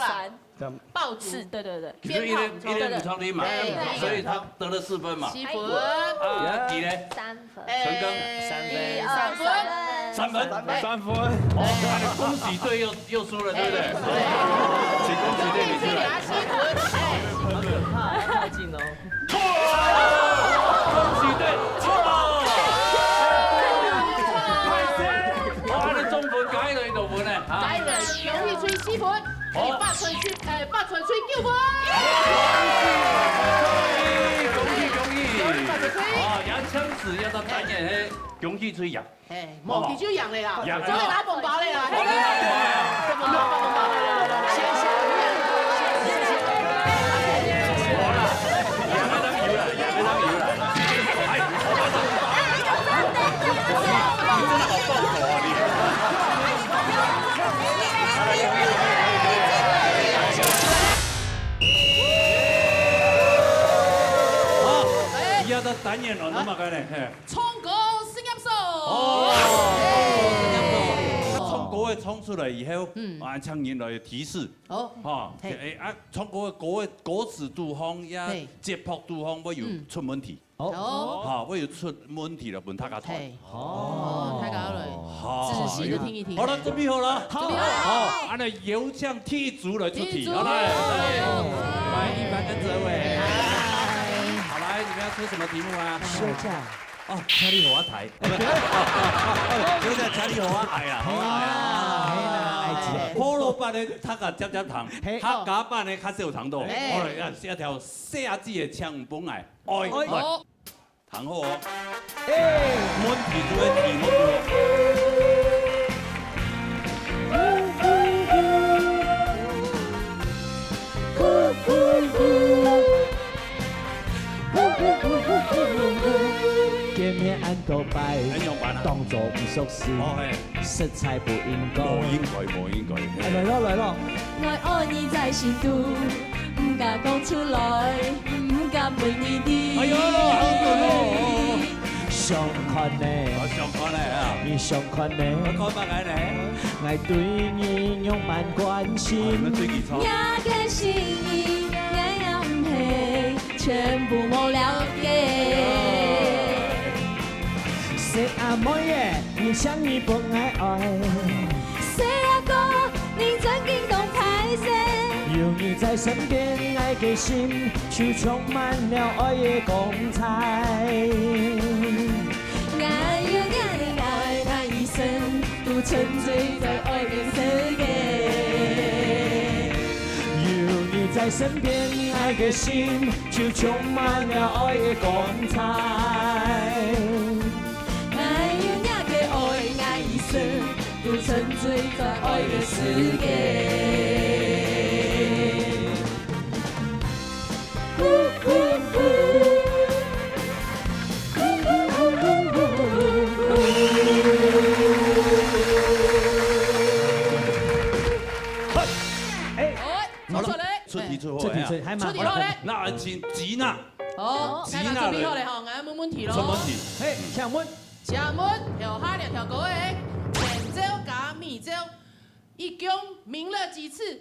爆竹。是，對，對，對。其實一人，一人五張立馬，哎，所以他得了四分嘛。四分。啊，你呢？三分。成功。哎，三分。一二三。三分。三分。哦，那你恭喜隊又，又輸了，對不對？哎，對。請恭喜隊，你出來。四分。哎。好可怕，太近哦。 錯！恭喜隊，錯！哇，你總分加起來幾多分呢？啊？加起來，恭喜隊四分，好。八分隊，哎，八分隊九分。恭喜，恭喜，恭喜！恭喜八分隊。啊，也請示一下大家，嘿，恭喜隊贏。 哎，無，佢就贏了啦，贏了。做得拿紅包了啦，嘿，拿紅包了，拿紅包了，謝謝，謝謝，謝謝。演員，你嘛个呢？嘿。唱歌實驗所。哦，實驗所。唱歌个唱出來以後，嗯。啊，請人來提示。哦。哈，嘿。哎，啊，唱歌个歌个歌詞堵好，也嘿。節拍堵好，會有嗯。出問題。哦。哦。哈，會有出問題了，分大家看。嘿。哦。哦，大家來。哈。仔細地聽一聽。好了，準備好了。好。準備好了。好，恁呢有請第一組來出題。第一組。好，來。來。來，一凡跟哲偉。好，來，你們要出什麼題目啊？休假。哦，請你和我抬。不是，休假請你和我抬啊，和我抬啊。啊，嘿啦，哎，婆羅洲个大家講講聽，嘿。客家話个較少聽到。哎。好了，要，要挑細阿姊个請分𠊎。哎，哎。好。 聽好哦。哎。問題就係題目哦。見面恁多擺，哎，仰般啊？當作毋熟悉。哦，嘿。 實在不應該。無應該，無應該。哎，來咯，來咯。𠊎愛你在心肚，毋敢講出來，毋敢問你知。哎喲，好準哦。想看呢。我想看呢啊。你想看呢。我看麼个呢？𠊎對你仰般關心。哦，你們自己唱。若个心意，𠊎也毋係全部無了解。哎喲。 細阿妹耶，你想你分𠊎愛。細阿哥，你真經當歹勢。有你在身邊，𠊎个心就充滿了愛个光彩。𠊎有若个愛，𠊎一生都沉醉在愛个世界。有你在身邊，𠊎个心 就充滿了愛个光彩。𠊎有若个愛，𠊎一生都沉醉在愛个世界。哎，好了，出題出好了呀。出題出，還蠻好。出題好了。那緊，緊啊！ 好，緊啊，大家準備好了吼，𠊎問問題咯。什麼問題？嘿，請問。請問，跳下兩條歌的前奏加尾奏，一共鳴了幾次？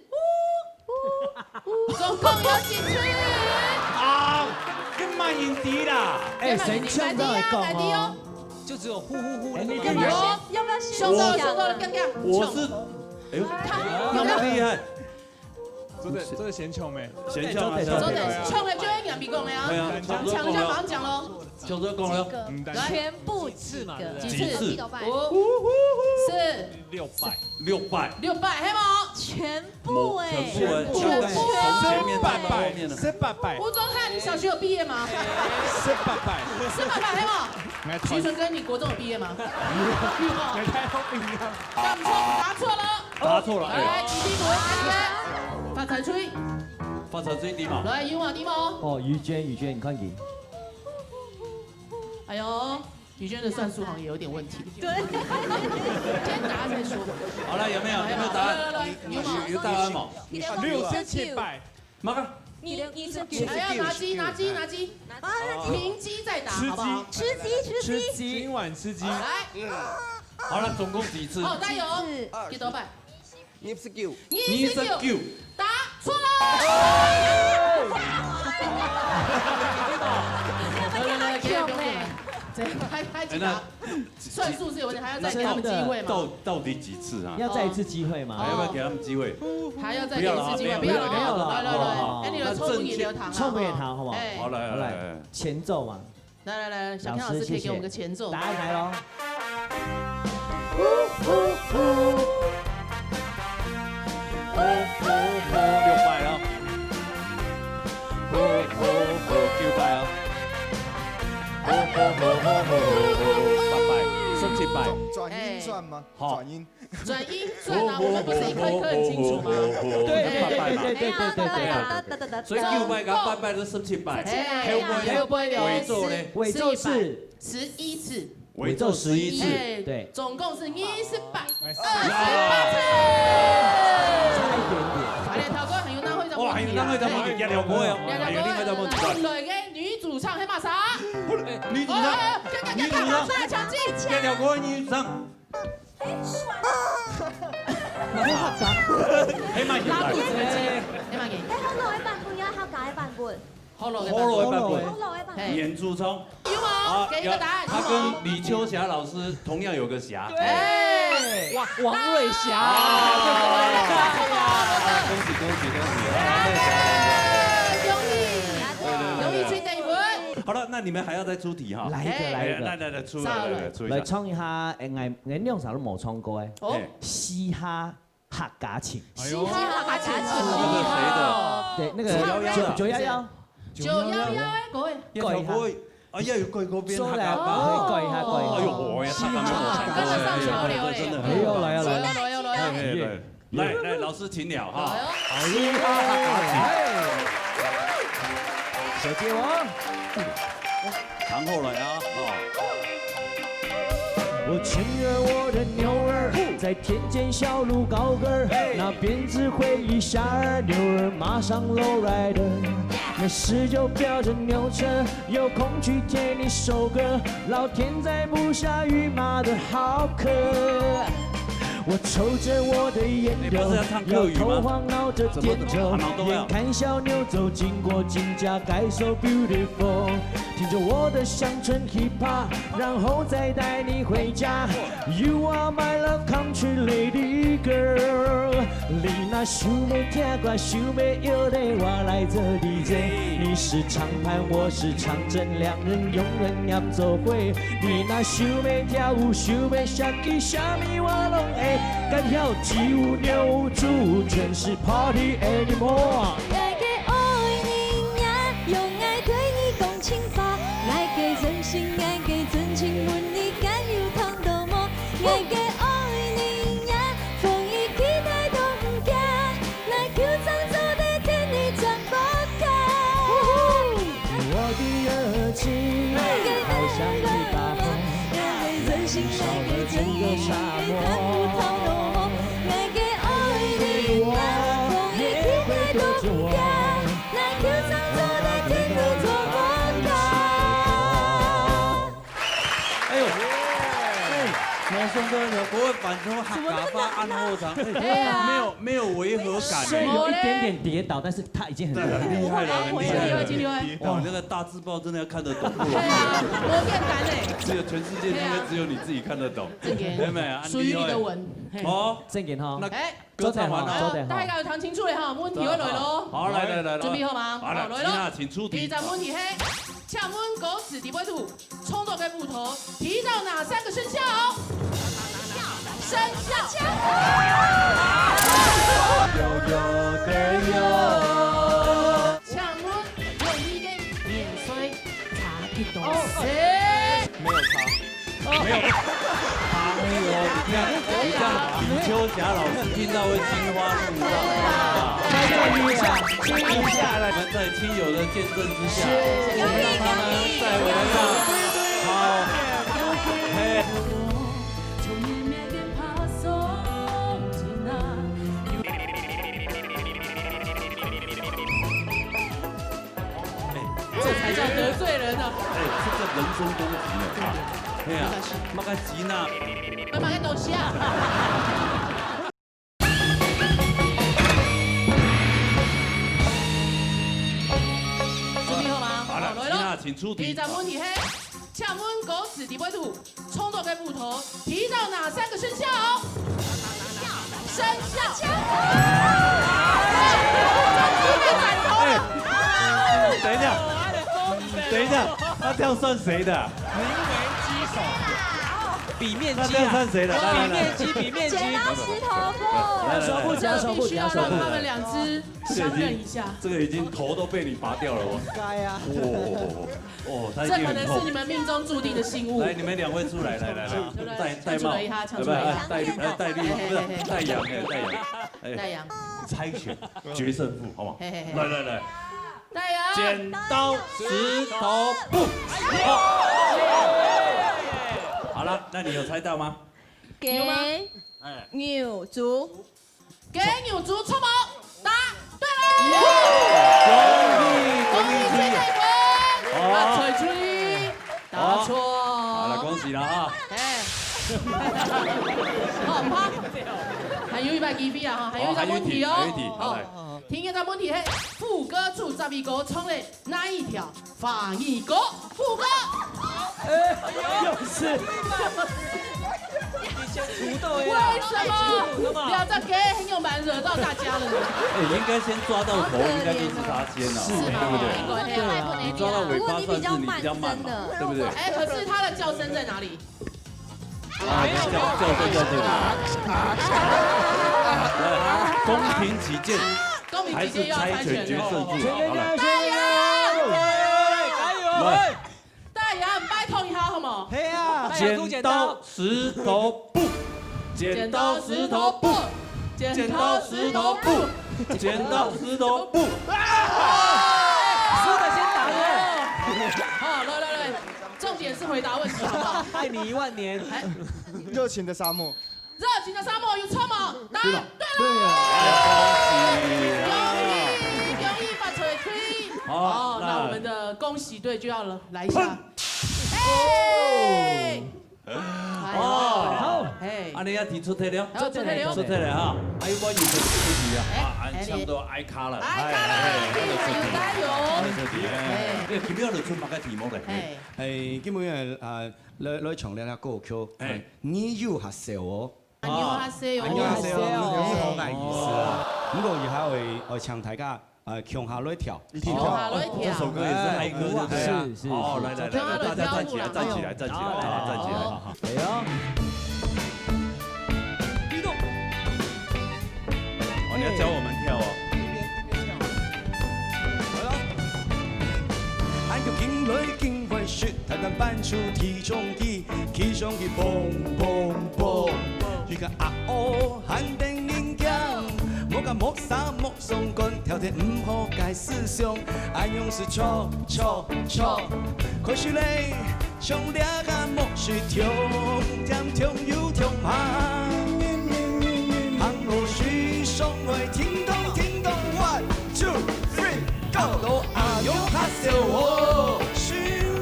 總共有幾次？啊，跟慢音低啦。哎，先唱到來講哦。就只有呼呼呼的。哎，你要不要先，要不要先想到，想到，剛剛。我是，哎呦，他，那麼厲害。 做得，做得先唱咩？先唱啊，先唱。做得，唱个就會人比講个啊。對啊，唱一下馬上講咯。唱就講了。嗯，來。全部幾次嘛，對不對？幾次？幾次？五、四、六百。六百。六百，係無？全部欸。全部欸，全部。全部。從前面到後面了。十八百。吳宗翰，你小學有畢業嗎？十八百。十八百，係無？徐純哥，你國中有畢業嗎？沒有。沒有。沒有。答錯，答錯了。 答錯了，哎。來，起立，發財吹。發財吹，對嗎？來，有嗎？對嗎？哦，於娟，於娟，你看佢。哎喲，於娟的算術好像也有點問題。對。先答再說。好了，有沒有？有沒有答案？來，來，來，有嗎？有，有答案嗎？你的公司是幾？ 麼个？你，你是幾？還要拿雞，拿雞，拿雞。啊，平雞再答，好不好？吃雞，吃雞，吃雞。今晚吃雞。來。好了，總共幾次？哦，加油。幾次？幾多擺？二十九。二十九。答錯了。來，來，來，給他，給他，給他。這樣，他，他已經答。哎，那 算數是有問題，還要再給他們機會嗎？到，到底幾次啊？要再一次機會嗎？還要不要給他們機會？還要再給一次機會？不要了，不要了，不要了。不要了。來，來，來，哦。哎，你們聰明一點，有糖啊。聰明一點，好不好？哎。好，來，來，來，來。來，前奏嘛。來，來，來，小天老師可以給我們個前奏。老師，謝謝。答案來咯。六百哦。九百哦。 八百，十七百。轉音算嗎？好。轉音。轉音算啊，我們不是一科一科很清楚嗎？對，對，對，對，對，對，對，對，對。所以九百跟八百是十七百，哎，後背呢？後背有尾奏呢？尾奏是十一次。尾奏十一次，哎，對。總共是二十八，二十八次。差一點點。哎呀，頭先還有哪位在問題啊？哇，還有哪位在問題？哎，兩條歌哦，兩條歌，還有另外在問題。本來个女女主唱係麼儕？女主唱，哦，哦，哦，女主唱，快，快，快，快，搶鏡。這條歌的女主唱。係麼人？拉肚子的，係麼人？該好老个版本，抑係客家个版本？好老个版本。好老个版本。好老个版本。嘿。原主唱。有無？啊，給一個答案，有無？他跟李秋霞老師同樣有個霞。哎。王，王瑞霞。啊，恭喜，恭喜，恭喜！哎，恭喜！對，對，對，對。恭喜吹得一分。好了，那你們還要再出題哈？來一個，哎。來一個。哎，來，來，來，出來，來，來，出一下。來唱一下，哎，𠊎，𠊎兩儕都無唱過个。哦。哎。嘻哈客家情。哎呦。嘻哈客家情。那個誰的？對，那個九幺幺的。九，九幺幺。九幺幺的歌。要跳過，哎呀，有改過變客家話。做得啊，可以改一下，改一下。哎呦，我也唱到沒有唱過，跟得上潮流嘞。真的很棒。哎呦，來啊，來啊。潮流，潮流。哎，哎，哎。 來，來，老師請了哈。哎呦。哎呀，小姐哦。扛好了呀，哦。我牵着我的牛儿，在田间小路高歌儿，嘿。那边只回一下儿，牛儿马上 lowrider，那时就飙着牛车，有空去听你首歌，老天再不下雨，妈的好渴。我抽着我的烟头，哎，不是要唱客语吗？摇头晃脑着点头，怎么，怎么还蛮多呀？眼看小牛走经过，金家街 so beautiful，听着我的乡村 hip hop，然后再带你回家。 You are my love country lady girl。你若想要聽歌，想要搖咧，我來做DJ。你是唱盤，我是唱針，兩人永遠黏做伙。你若想要跳舞，想要相機，啥物我攏會。敢跳起舞扭舞，全是party anymore。 哎呦，哎，毛松哥，你不會反正客家話恁好唱，哎，對啊。沒有，沒有違和感哎。雖然有一點點跌倒，但是他已經很厲害了。對，很厲害了，很厲害了。很厲害。哇，那個大字報真的要看得懂，不容易。對啊，我有點感哎。只有全世界應該只有你自己看得懂。正經。有沒有？很厲害。屬於你的文。嘿。好，正經哈。那哎。 歌唱完了。好，大家有聽清楚了哈，問題會來咯。好，來，來，來，來。準備好嗎？好，來，好，來咯。吉娜，請出題。第一條問題係，請問歌詞裡背肚唱到个斧頭，提到哪三個生肖？生肖。有，有，對，有。請問，用一個年歲差幾多歲？沒有差。 沒有。哎呦，你看，我們這樣，李秋霞老師聽到會心花怒放啊。再注意一下，注意一下，來。我們在親友的見證之下，是。我們讓他們再回來唱。好。嘿。 哎，這才叫得罪人啊！哎，這個人身攻擊呢，啊，對啊。哎呀，麼个吉娜。麼个東西啊？準備好嗎？好了，好，來咯。吉娜，請出題。第一條問題係，請問歌詞裡背肚 唱到个斧頭，提到哪三個生肖？生肖。哎，等一下，等一下，那這樣算誰的？名為雞首。比面積啊。那這樣算誰的？來，來，來。比面積，比面積。剪刀石頭布。來，來，來。手部，剪刀石頭布，這必須要讓他們兩隻相認一下。這個已經，這個已經頭都被你拔掉了，我。該啊。哦。 哦，他一定很痛。這可能是你們命中注定的信物。來，你們兩位出來，來，來，來，對不對？戴，戴帽，搶出來一下，搶出來一下。要不要？戴綠，呃，戴綠，不是，嘿，嘿，嘿。戴陽，哎，戴陽。戴陽。猜拳，决胜负，好不好？嘿，嘿，嘿。来，来，来。戴陽。剪刀石头布。好。好了，那你有猜到吗？有吗？哎。牛族。 金牛座出門，答對了！恭喜，恭喜恭喜！七十分。好，好，毋怕。還有一擺機會啊，吼，還有一隻問題哦。哦，還有一題，還有一題，好，來。好，好，好。第一隻問題係，副歌主十二歌唱了哪一條華語歌？副歌。哎，又是。你先土豆呀。為什麼？兩隻歌很有蠻惹到大家了呢？哎，應該先抓到頭，好可憐哦。應該就是他先啊，是嗎？對不對？應該，對啊。你抓到尾巴算是你比較慢嘛，對不對？哎，可是他的叫聲在哪裡？ 啊，叫，叫聲在這裡。來，公平起見，公平起見又要猜拳了。還是猜拳決勝負。好了。加油！加油！來。大家拜託一下，好無？係啊。剪刀石頭布，剪刀石頭布，剪刀石頭布，剪刀石頭布。輸的先打人。好，來，來，來。 重點是回答問題，好不好？愛你一萬年。哎，熱情的沙漠。熱情的沙漠有錯嗎？答案對了。對了。恭喜，恭喜發財氣。好，哦，那那我們的恭喜隊就要來一下。哼。哎。哎呦。哦，好。嘿。啊，你要提出題了？好，出題了。出題了哈。還有無？有問題啊？哎，啊，哎，差不多挨卡了。挨卡了，哎，哎，加油，加油。哎，哎，哎，今日就出麼个題目嘞？哎。 誒，今晡日，啊，來，來唱這个歌曲，嘿。你有較少哦。啊，你有較少哦。啊，你有較少哦，有好个意思啊。毋過以後會，會請大家，呃，共下來跳，一起跳。共下來跳。哦，這首歌也是嗨歌，對不對？是，是，哦，是。來，來，來，來，大家站起來，站起來，站起來，好，好，好，站起來。好，好，好。哎呦。律動。哦，你要教我們跳哦。一邊，一邊跳。好了。 恁樣緊來緊快，食蛋蛋搬出地中機，地中機嘣嘣嘣，一個阿哦喊得人驚，莫甲莫沙莫相干，跳得毋好該思想，恁樣是錯錯錯，可惜咧。 像這个木須痛，痛又痛啊。行路水上來叮咚叮咚，one, two, three, go！都阿娘較少哦，希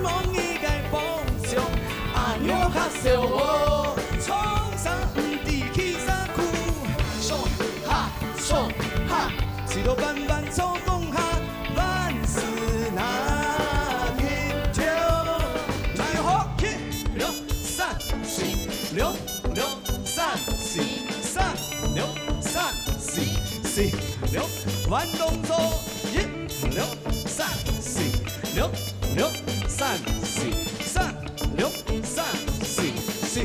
望你个幫助，阿娘較少哦，創啥毋知去啥苦，上下上下，試到萬萬做工下，萬事那平調，那有好去。 六三四，六六三四，三六三四，四六，慢動作，一六三四，六六三四，三六三四，四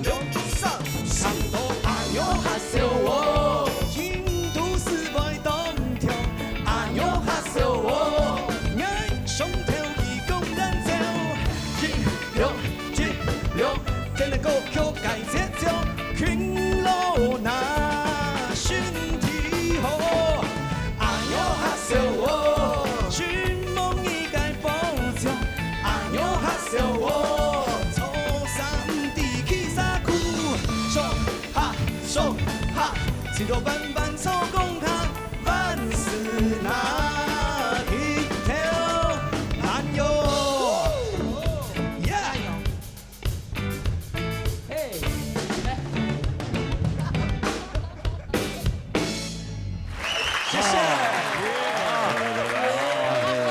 六三四。唱到阿娘較少哦，印度是會當跳，阿娘較少哦，愛上頭去講咱走，一六 一六，今日歌曲个節奏，勤勞拿身體好。阿娘較少哦，希望你个幫助。阿娘較少哦，做啥毋知去啥苦。上下上下，試到萬萬做工下，萬事那平調。慢喲。耶！ 嘿。謝謝。哦。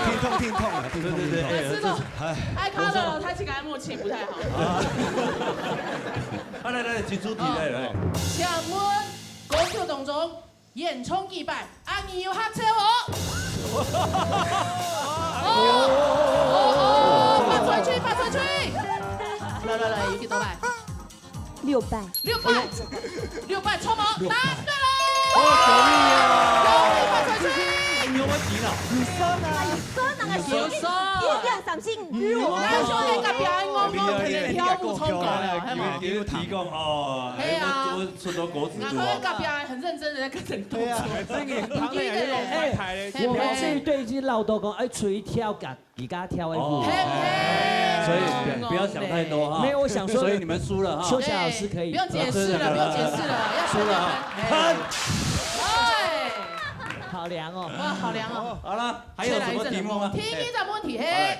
聽筒，聽筒啊，聽筒，對，對，對，聽筒。哎，這，這，哎。愛卡的，他這個默契不太好。啊。啊，來，來，請出題，來，來。請問歌曲當中 演唱幾擺？啊，你有較少哦。哦，哦，哦，發出去，發出去。來，來，來，有幾多擺？六擺。六擺，六擺，錯嗎？六擺。答對了。哦，恭喜啊！恭喜發出去。哎，你有沒有急了？有酸啊。有酸啊，有酸。一點三星。嗯，那就會隔壁，我，我天天跳舞唱歌了，係嗎？有提供哦，係啊。哎，那多 出到歌詞肚啊。然後隔壁很認真地在跟人動作。對啊，這個旁邊有一個拍台的，嘿，我們這一隊已經老多講，哎，出去跳，自家跳的舞。哦，嘿，嘿。所以不要想太多哈。沒有，我想說，所以你們輸了哈。秋霞老師可以。對，不用解釋了，不用解釋了，要輸了哈。嘿。哎。好涼哦。哇，好涼哦。好了，還有什麼題目嗎？第二隻問題，嘿。好嘞。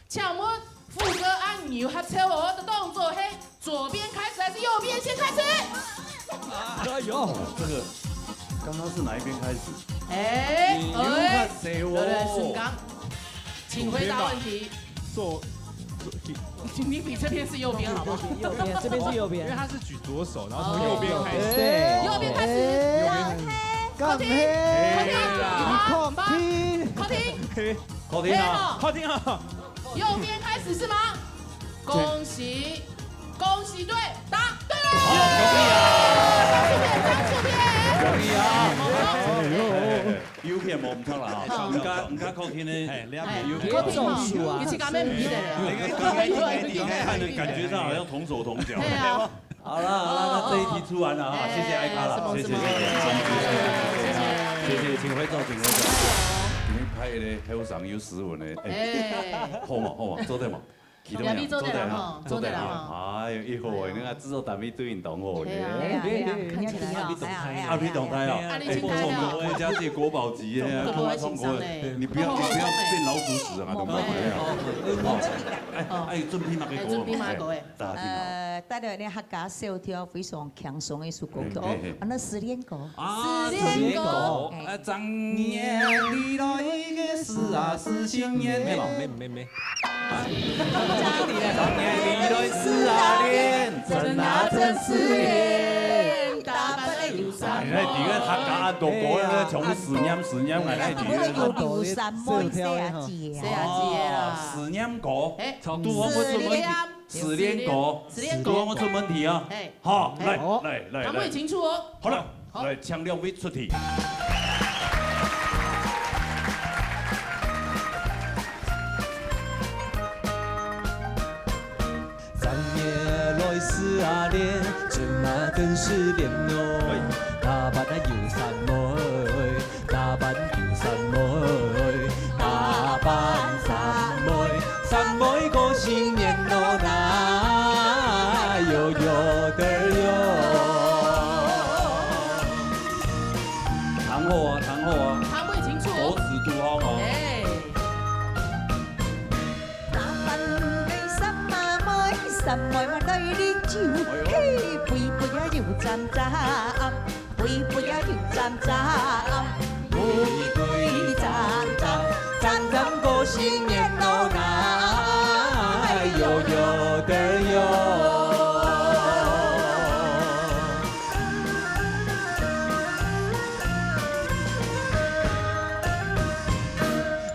請問副歌恁樣合奏哦，的動作，嘿。左邊開始還是右邊先開始？哎呦，這個剛剛是哪一邊開始？哎，你有發誓哦。哎，來，來，順剛，請回答問題。左，左，你比這邊是右邊好不好？右邊，這邊是右邊。因為他是舉左手，然後從右邊開始。哦，對。右邊開始。右邊開始。靠近，靠近，靠近，靠近。靠近啊，靠近啊。右邊開始是嗎？恭喜，恭喜隊，答對了。恭喜啊！張秀燕，張秀燕。恭喜啊！哎，哎，哎，有片無毋著啦哈。毋敢，毋敢靠近呢。哎，兩片有片。靠近哈，有一隻敢毋記得了。因為剛剛，剛剛，剛剛看的感覺上好像同手同腳。對啊。好了，好了，那這一題出完了哈，哎，謝謝艾卡啦，什麼，謝謝，什麼，謝謝，謝謝，請回座，請回座。你們拍的後生有斯文的，哎，哎。好嘛，好嘛，坐對嘛。 其他人，你做得啦吼，做得啦吼。做得啦吼。哎呦，以後你看製作單位對你當好呢。對啊，對啊，對啊，看起來啊，啊，你動態哦。啊，你動態哦。哎，我家這國寶級的，看他唱歌，你不要，你不要變老鼠屎啊，懂嗎？哎，哎，準備麼个歌？哎，準備麼个歌？哎，大家聽好。呃，帶來呢客家小調非常輕鬆的一首歌曲哦，嘿，嘿，嘿。啊，那失戀歌。 啊，失戀歌。失戀歌。啊，正月裡來个事啊，是新年。沒，沒，沒，沒。正月裡來事啊，戀，真啊真失戀，打扮得有三哎，你看他講啊，都講那種思念，思念，哎，哎，你看。打扮得有三妹，細阿姊啊。細阿姊啊。哦，思念歌。哎，都講會出問題。失戀。失戀歌。失戀歌。都講會出問題啊。哎。好，來，哎。來，來，來。談不清楚哦。好了。 好。來，請兩位出題。正月來事啊戀，真啊真失戀哦。打扮啊有三妹，打扮有三妹，打扮三妹。 三妹過新年咯，那喲喲得喲。聽好啊，聽好啊。聽袂清楚哦。歌詞堵好哦。哎。打扮个三妹，三妹嘛來啉酒，哎喲。嘿，杯杯啊又斟斟。 杯杯啊又斟斟，杯杯斟斟，斟斟過新年咯，那喲喲得喲。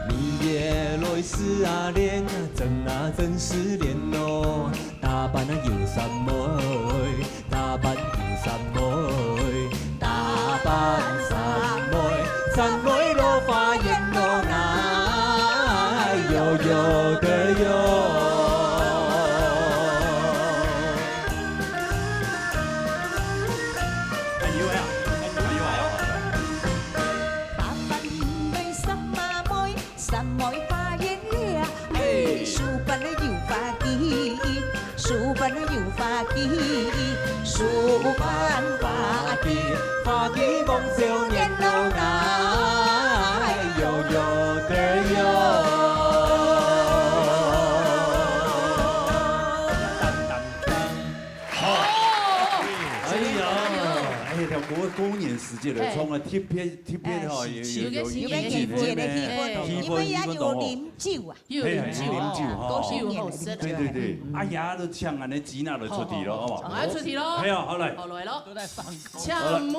二月來事啊戀，真啊真失戀咯。 打扮啊有三妹，打扮有三妹，打扮三妹，三妹落花園咯，那喲喲得喲。哎喲呀，哎喲呀。打扮个三妹， 三妹花園裡，嘿，手挽了有花枝，手挽了有花枝，手挽花枝，花枝望少年郎啊，喲喲得喲。好，哎呀，哎，條歌過年時節來唱啊，特別特別吼，有有有有有個新年的氣氛，氣氛，因為也有啉酒啊。 又有啉酒，嘿，嘿，啉酒吼。高興年的啉酒。對對對，哎呀，都請恁呢子娜來出題咯，好無？好，來出題咯。哎呀，好來。好來咯。都在放歌。請問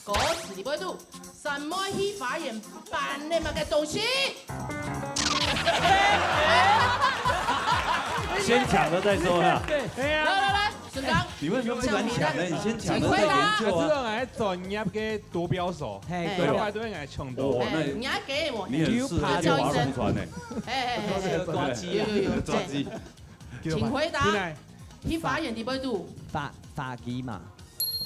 歌詞裡背肚，三妹去花園搬了麼个東西？先搶了再說啊。對，對啊。來來來，順剛。你為什麼不敢搶呢？你先搶了再研究啊。可是我還專業的奪標手，嘿，對。乖乖都應該搶到。哦，那哎，你還給我。你很適合去划龍船呢。哎哎哎哎，抓雞啊。有有有，抓雞。請回答。進來。去花園裡背肚。花，花枝嘛。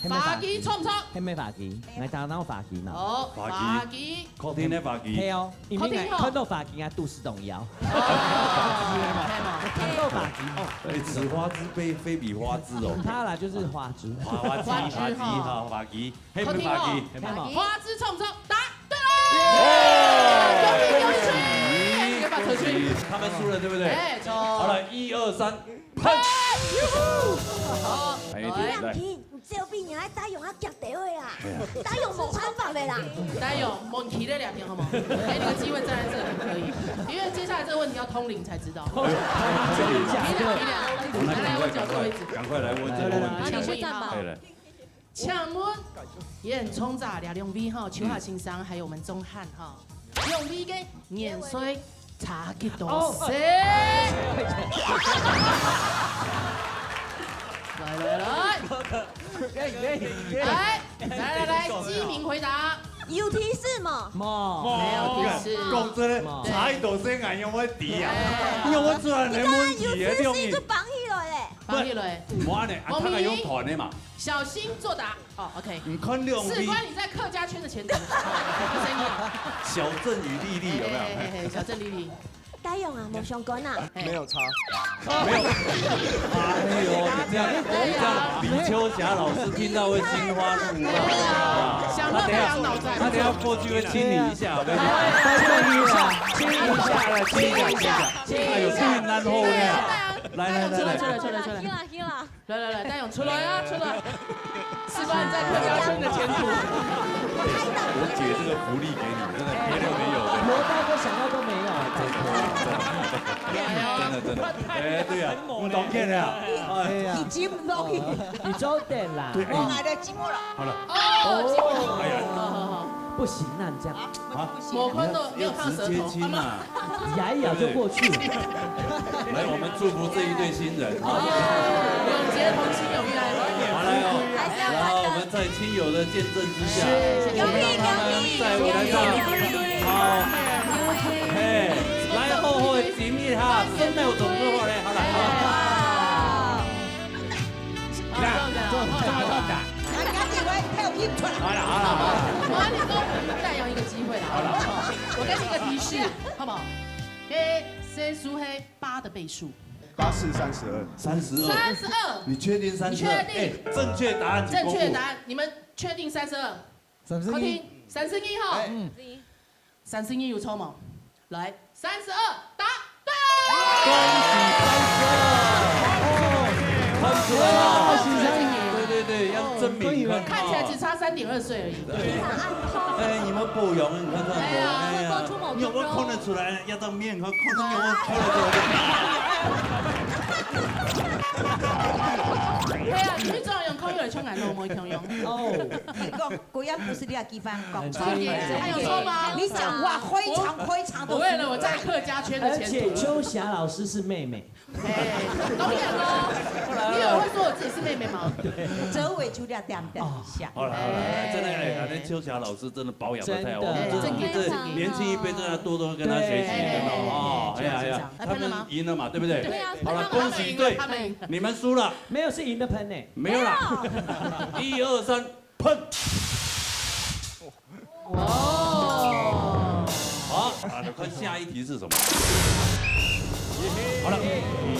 花枝，著毋著？係毋係花枝？𠊎當然有花枝嘛。哦，花枝。花枝。確定係花枝？係哦，因為𠊎看到花枝啊，肚屎動搖。哦，係嘛。看到花枝哦。哎，此花枝非，非彼花枝哦。毋怕啦，就是花枝。花，花枝，花枝，花枝哈。哈，花枝。 係毋係花枝？係嘛。花枝著毋著？答對了！耶！恭喜恭喜！恭喜！他們輸了，對不對？哎，著。好了，一二三，噴！好，哎，來。你只有比人家大勇較強的位啊，大勇無辦法的啦。大勇，莫企在兩邊好嗎？給你個機會站在這裡可以，因為接下來這個問題要通靈才知道。通靈假的。平涼，平涼，來，來，我角色位置。趕快來問這個問題。來，來，來，請問一下。對，來。請問，現場這兩位哈，秋霞先生還有我們鍾漢哈，兩位个年歲差幾多歲？來來來，來來來來，記名回答。有提示嗎？無。沒有提示。講真的，差一多歲，俺用會知啊？哎。用會出來的問題啊，你看有提示就綁起來嘞。綁起來。無恁呢，啊，他敢用團的嘛？小心作答。哦，OK。你看兩位。事關你在客家圈的前途。小鎮與麗麗有沒有？嘿嘿嘿，小鎮麗麗。 大勇啊，無相干啊。沒有差。沒有。哎呦，你這樣，你這樣，李秋霞老師聽到會心花怒放啊。想到太陽腦在。他等下，他等下過去會親你一下，我跟你講。親一下，親一下，來，親一下，親一下。哎呦，太難後了。來，來，來，來。出來，出來，出來，出來。行了，行了。 來來來，大勇出來啊，出來！事關在客家村的前途。我姐這個福利給你，真的別人沒有的。有大哥想要都沒有啊，拜託。真的真的，哎，對啊，我們當天了，哎呀，已經不容易。你久等啦。對，我來的寂寞了。好了。哦，寂寞。哎呀，好好好。不行啊，你這樣。啊，不行啊。我看到你有看舌頭。要直接親啊。 摇一摇就过去了。来，我们祝福这一对新人啊！永结同心永浴爱。好，来哦，然后我们在亲友的见证之下，是，是，是。让他们在舞台上，好，嘿，来好好的亲一下，三秒钟就好嘞，好了，好。好，这样子啊，好了，好了。 好了，好了，好了。我给你个机会了，好不好？我给你个提示，好不好？给岁数是八的倍数。八四三十二。三十二。三十二。你确定三十二？你确定？哎，正确答案，请公布。正确答案，你们确定三十二？三十一。好，听，三十一哈。哎。嗯。 三十二有错吗？来，三十二，答对。恭喜三十二！哦，看出来了。恭喜三十二。对对对，要证明，你看。看起来只差三点二岁而已。对。哎，你们不容易，你看看我，哎呀，哎呀，你有没有看得出来？要当面，你看，看你有没有看得出来？哎呀，你们这样用看起来像俺老妹一样。哦。你讲 果然不是你个地方讲错。还有错吗？你讲话非常非常的，我为了我在客家圈的前途。而且秋霞老师是妹妹。哎，当然喽，你有会说我自己是妹妹吗？周围就要这样等一下。好了好了，哎，真的哎，那秋霞老师真的保养得太好，真的。我们这，我们这年轻一辈真的要多多跟她学习，对，真的哦，对，哎呀哎呀，对，对，他们赢了嘛，对不对？对啊，好了，他们，恭喜一对，他们赢，他们赢。你们输了。没有，是赢的喷呢。没有啦，没有。一二三， 喷。哦。好，啊，看下一题是什么？好了，嗯，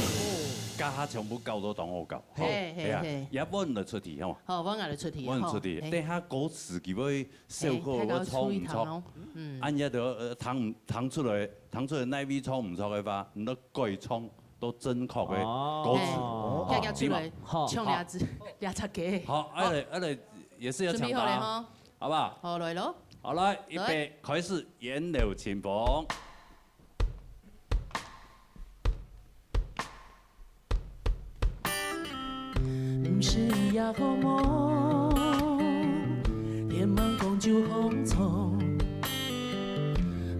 刚刚全部教都同我教，嘿，嘿，哎呀，嘿。也问了出题吼，好，我来出题，问出题，吼，嘿。等下歌词佢会笑过，嘿，我唱唔出，哦，嗯。俺也得，呃，弹，弹出来，弹出来哪位唱唔出的话，你都改唱到正确的歌词。哦。嘿，哦，跳跳出来，好，唱两只，好。两只歌。好，好。哎，哎， 也是要抢答啊。准备好了哈。好不好？好，来咯。好，来，预备，来。开始，演柳情风。毋是伊也好梦，天茫光就风冲。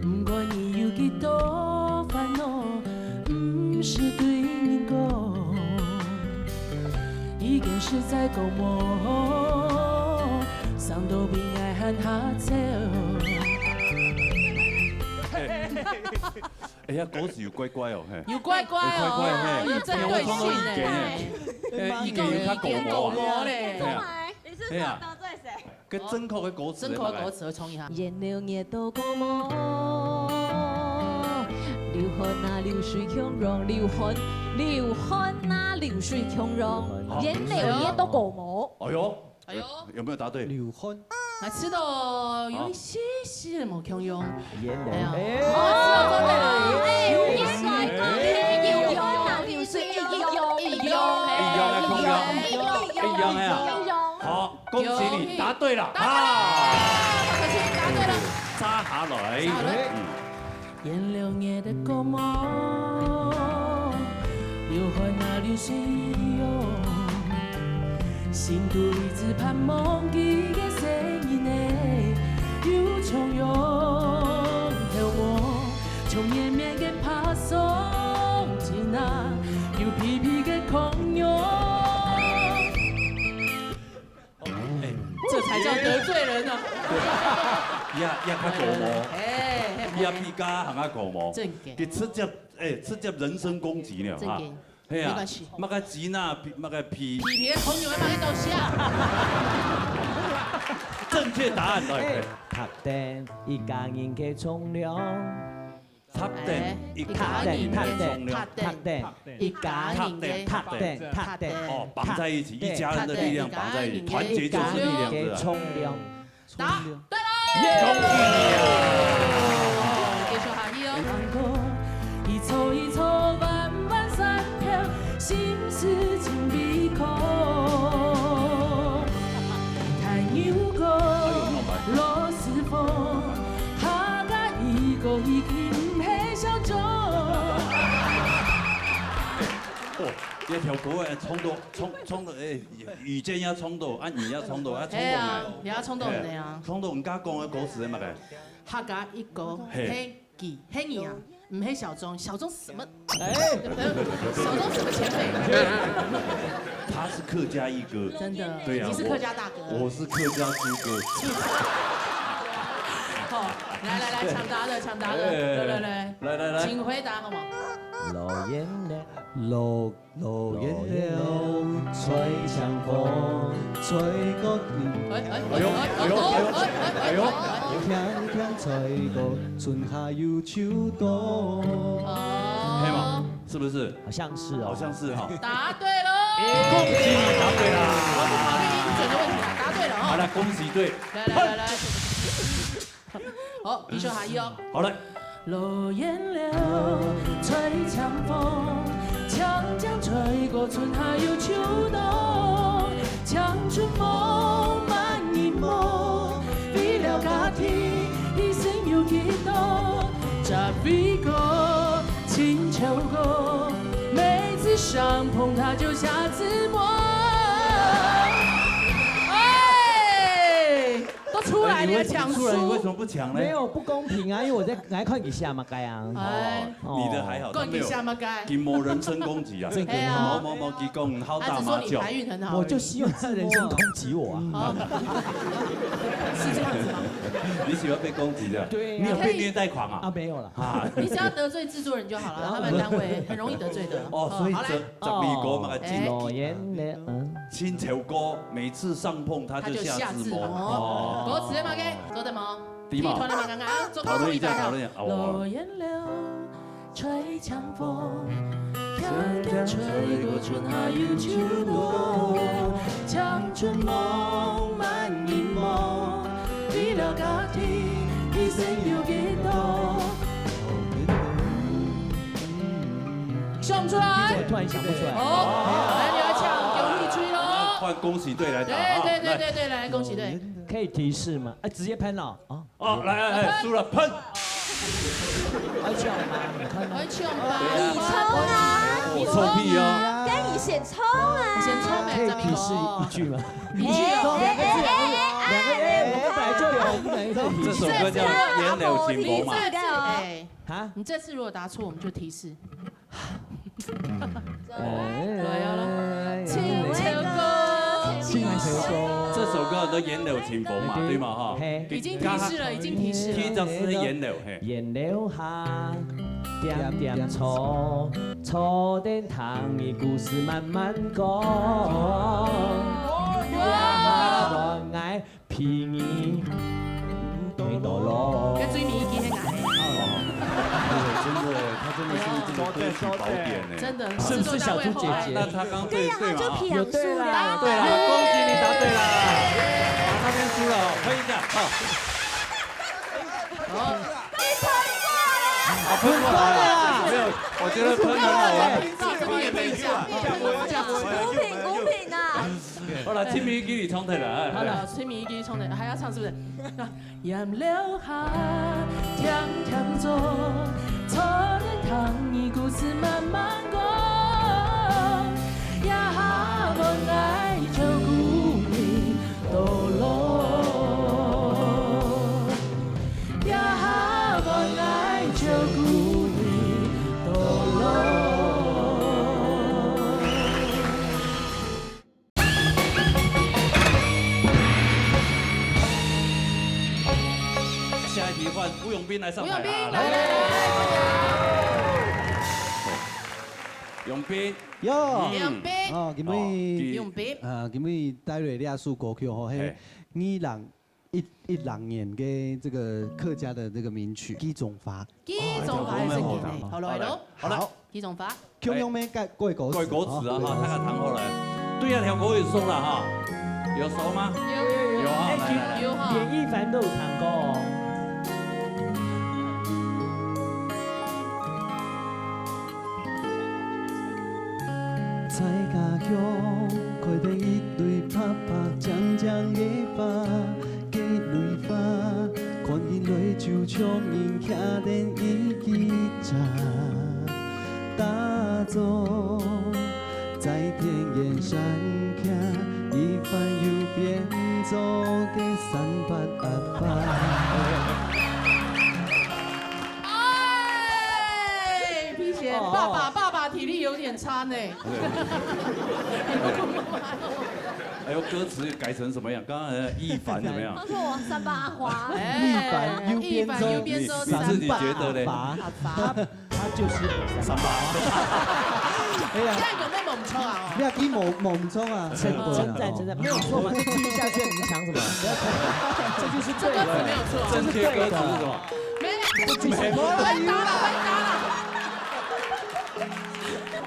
毋管你有几多烦恼，毋是对人讲。 已经实在讲无，伤到比爱还下笑。哎呀，歌词有怪怪哦，嘿。有怪怪哦，有怪怪，嘿。有针对性哎。哎，一个有较狗毛啊。狗毛嘞。嘿啊。你是不是有得罪谁？ 个正确个歌词，正确个歌词，我唱一下。原谅你的多过无，流汗啊，流水共样，流汗，流汗啊，流水共样，好。原谅你的多过无。哎呦，哎呦。有没有答对？流汗。来，吃的有一些些无共样。原谅。哎呀。哎。哦，吃的对了。哎，你帅哥，哎，流汗啊，流水共样，一样，哎。一樣啊，一樣啊。一樣啊。好，恭喜你答對了啊！好，可惜答對了。抓下來。抓下來。嗯。原諒我的故鄉，有海那流水湧，心肚一直盼望佢个身影个，有重陽頭光，像綿綿个白霜，真啊，有皮皮个光榮。 哎，這才叫得罪人啊！也，也較高無？哎，也比較行較高無？正經。佢直接，哎，直接人身攻擊了哈。正經。係啊，沒關係。麼个錢啊，比，麼个皮。皮皮个朋友還買得到下。正確答案來，哎，哎。讀冊，一家人个重量。 讀冊，哎，一家人个重量。讀冊，讀冊，一家人个讀冊，讀冊。哦，綁在一起，一家人的力量綁在一起，團結就是力量，是吧？重量。答對了。恭喜你啊！繼續下去哦。一座一座彎彎山頭，心事真悲苦。太陽光，落雨風， 客家一個已經毋係小眾。哦，這條歌哎，唱到，唱，唱到，哎，雨娟也唱到，啊，你也唱到，啊，唱到哎呀，你。也唱到你啊。哎，唱到人家講个歌詞嘛个。客家一個，嘿。係佢，係你啊，毋係小眾，小眾什麼？ 哎，小眾什麼前輩？他是客家一哥。真的，對啊，你是客家大哥。我，我是客家豬哥。好，來來來，搶答的，搶答的，哎，來來來，來來來。請回答好嗎？老遠了，老，老遠了，吹強風，吹過你。哎哎哎呦哎呦哎呦哎呦！聽聽吹過，春夏又秋冬。哦。係嗎？ 是不是？好像是哦。好像是哈。答對了。恭喜你答對啦！我不考慮音準的問題了，答對了哦。好了，恭喜對。來來來來，好，繼續下去哦。好，來。落雁了，吹強風，強強吹過春夏又秋冬，青春夢，慢一夢，為了家庭，犧牲有幾多？ 十一个，親像个，每次相碰他就下自我。哎，都出來，哎，你為什麼，你要搶輸？出來，你為什麼不搶呢？沒有，不公平啊，因為我在，來看一下嘛，該啊。哎。哦，你的還好，看一下嘛，該。他沒有，佢無人身攻擊啊。這個哎呀。無，無，無，佢講好打麻將。他只說你牌運很好而已。我就希望他人身攻擊我啊。哦。是這樣子嗎？你喜歡被攻擊的？對啊。你有被虐待狂啊？啊，沒有啦。 啊，你只要得罪製作人就好了，他們單位很容易得罪的。哦，所以十，好，來。十二个嘛，哎。落雁了，嗯。親像个，每次相碰他就下自我。他就下自我。哦。歌詞嘛，OK，做得嗎？對嘛？劇團的嘛，剛剛啊，做討論一下，討論一下。哦。落雁了，吹強風，強強吹過春夏又秋冬，青春夢，慢一夢，為了家庭，犧牲有幾多？ 想不出來。我突然想不出來。哦，來，你要搶，恭喜你咯。換恭喜隊來打啊，對，對，對，來。對，對，來，恭喜隊。可以提示嗎？哎，直接噴了，哦。哦，來，來，來，輸了，噴。愛搶嗎？你看呢？愛搶吧。你衝啊！我臭屁哦。該你先衝啊！你先衝欸，可以提示一句嗎？一句哦。哎，哎，哎，哎，哎，兩個，哎，我們本來就有，我們本來就有提示。這首歌叫《雁了清風》嘛。哎。 啊？你這次如果答錯，我們就提示。哎，來啊，來。親像个，親像个。這首歌叫做《雁了清風》嘛，對。對嘛，哈？嘿。已經提示了，已經提示了。第一隻字係雁了，嘿。雁了下，點點坐，坐等聽你故事慢慢講。哇！ 陪你，陪到老。該最尾一句係哪个？哦，真的，他真的是這個歌曲寶典呢。真的，是不是小豬姐姐？製作單位後來。那他剛對，對啊，對嘛？就皮昂樹啦。有對啦。對啦，恭喜你答對啦。啊，他先輸了哦，噴一下，好。好。你噴過了。哦，很棒啊！没有，我觉得喷很好玩。公平，公平啊！好了，吹灭記你唱起来。好了，吹灭記唱起来，还要唱是不是？ 下一题换吴永斌来上台啊，吴永斌，来，来，来，来。永斌，哟。嗯。永斌。哦，今日，哦，永斌。啊，今日帶來這首歌曲吼，嘿，嘿。二零一，一六年个這個客家的這個名曲《雞樅花》。雞樅花係真个，好，來咯。好，來。好。 雞樅花。共樣愛改，改歌詞，改歌詞啊，吼，大家聽好了。對啊，條歌有熟了哈，有熟嗎？有，有，有。有啊，哎，來，來，來。有哈。連奕凡都有唱過哦。在家鄉開墾一蕊白白靚靚个花， 雞蕊花，看起來就像人徛等一枝。打早在田園散徛，一番又變做个三八鴨花。哎，皮鞋，哦，哦。爸爸，爸爸體力有點差呢。 哎呦，歌詞改成什么样？刚刚的奕凡怎么样？他说我三八花。哎，奕凡又变成，奕凡又变成你，你自己觉得嘞？三八花。他，他就是三八花。哎呀，这样有没有猛冲啊？哦。你要给猛，猛冲啊，称，称赞，称赞，没有错嘛，就继续下去，你们抢什么？不要抢，这就是对的。这歌词没有错。正确歌词是什么？没有，不要打了，不要打了。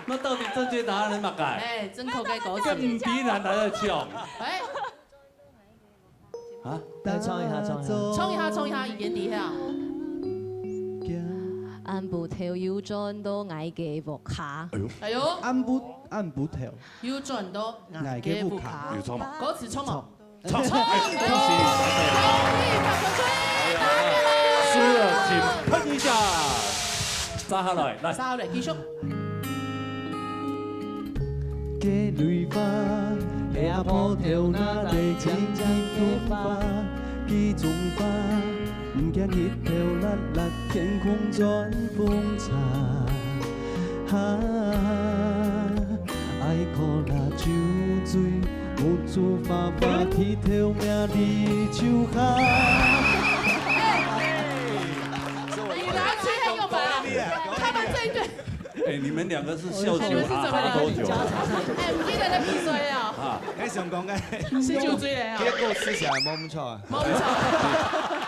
那到底正确答案是么个？哎，正确个歌詞。跟比男男的抢。哎。啊？来唱一下，唱一下。唱一下，唱一下，已經底下。暗晡頭又轉到𠊎个屋下。哎呦。哎呦。暗晡，暗晡頭。又轉到𠊎个屋下。有唱嗎？歌詞唱嗎？唱。 恭喜，恭喜！輸了，請噴一下。殺下來，來。殺下來，繼續。雞蕊花，阿婆頭那戴金金个花，雞樅花，毋驚日頭辣辣，天空轉風沙。哈，愛苦辣酒醉， 目珠花花，剃頭命你就下。你拿去那个吧，他们这一对。哎，你们两个是笑酒啊，喝多酒啊？哎，你在那闭嘴啊？啊，你想讲个？是酒醉了啊？结果吃起来没不错啊。没不错。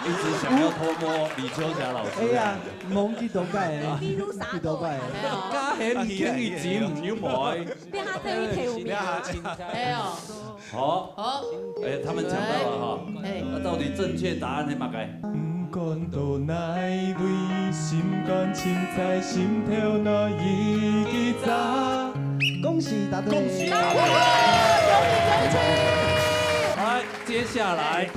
一直想要偷摸李秋霞老师。哎呀，忘记多拜，比如啥几多拜。没有。加很便宜，钱唔要买。变他这一条命。哎呦。 好，好，哎，他们抢到了哈。哎。那到底正确答案是么个？毋管到哪位，心肝尽在心头那一枝。恭喜答对。恭喜答对。恭喜，恭喜。来，接下来。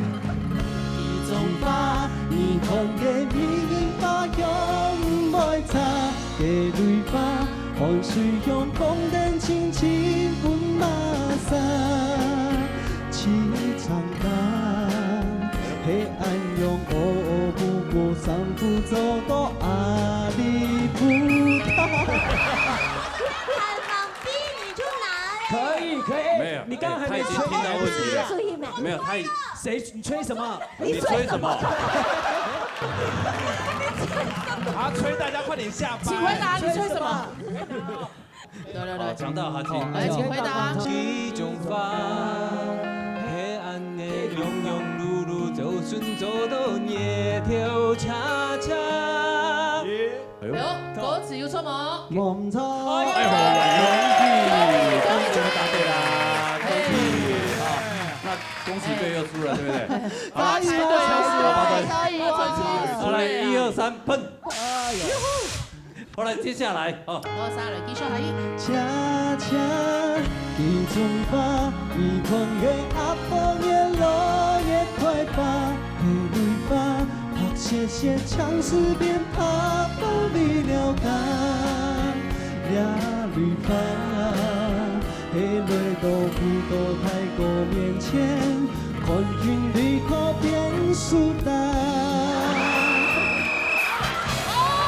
还蛮逼，你就拿嘞。可以，可以。没有，你刚刚还没吹。哎，他已经听到问题了。没有，他已，谁，你吹什么？你吹什么？啊，吹，大家快点下班。请回答，你吹什么？来，来，来。好，抢到哈，请。来，请回答。 哎呦，歌词有错吗？无错。哎呦，恭喜，恭喜答对啦，恭喜啊！那恭喜队又输了，对不对？好，八八队，八八队。好，来，一二三，喷！哎呦，好，來，接下來，哦。好，下來，繼續，下一。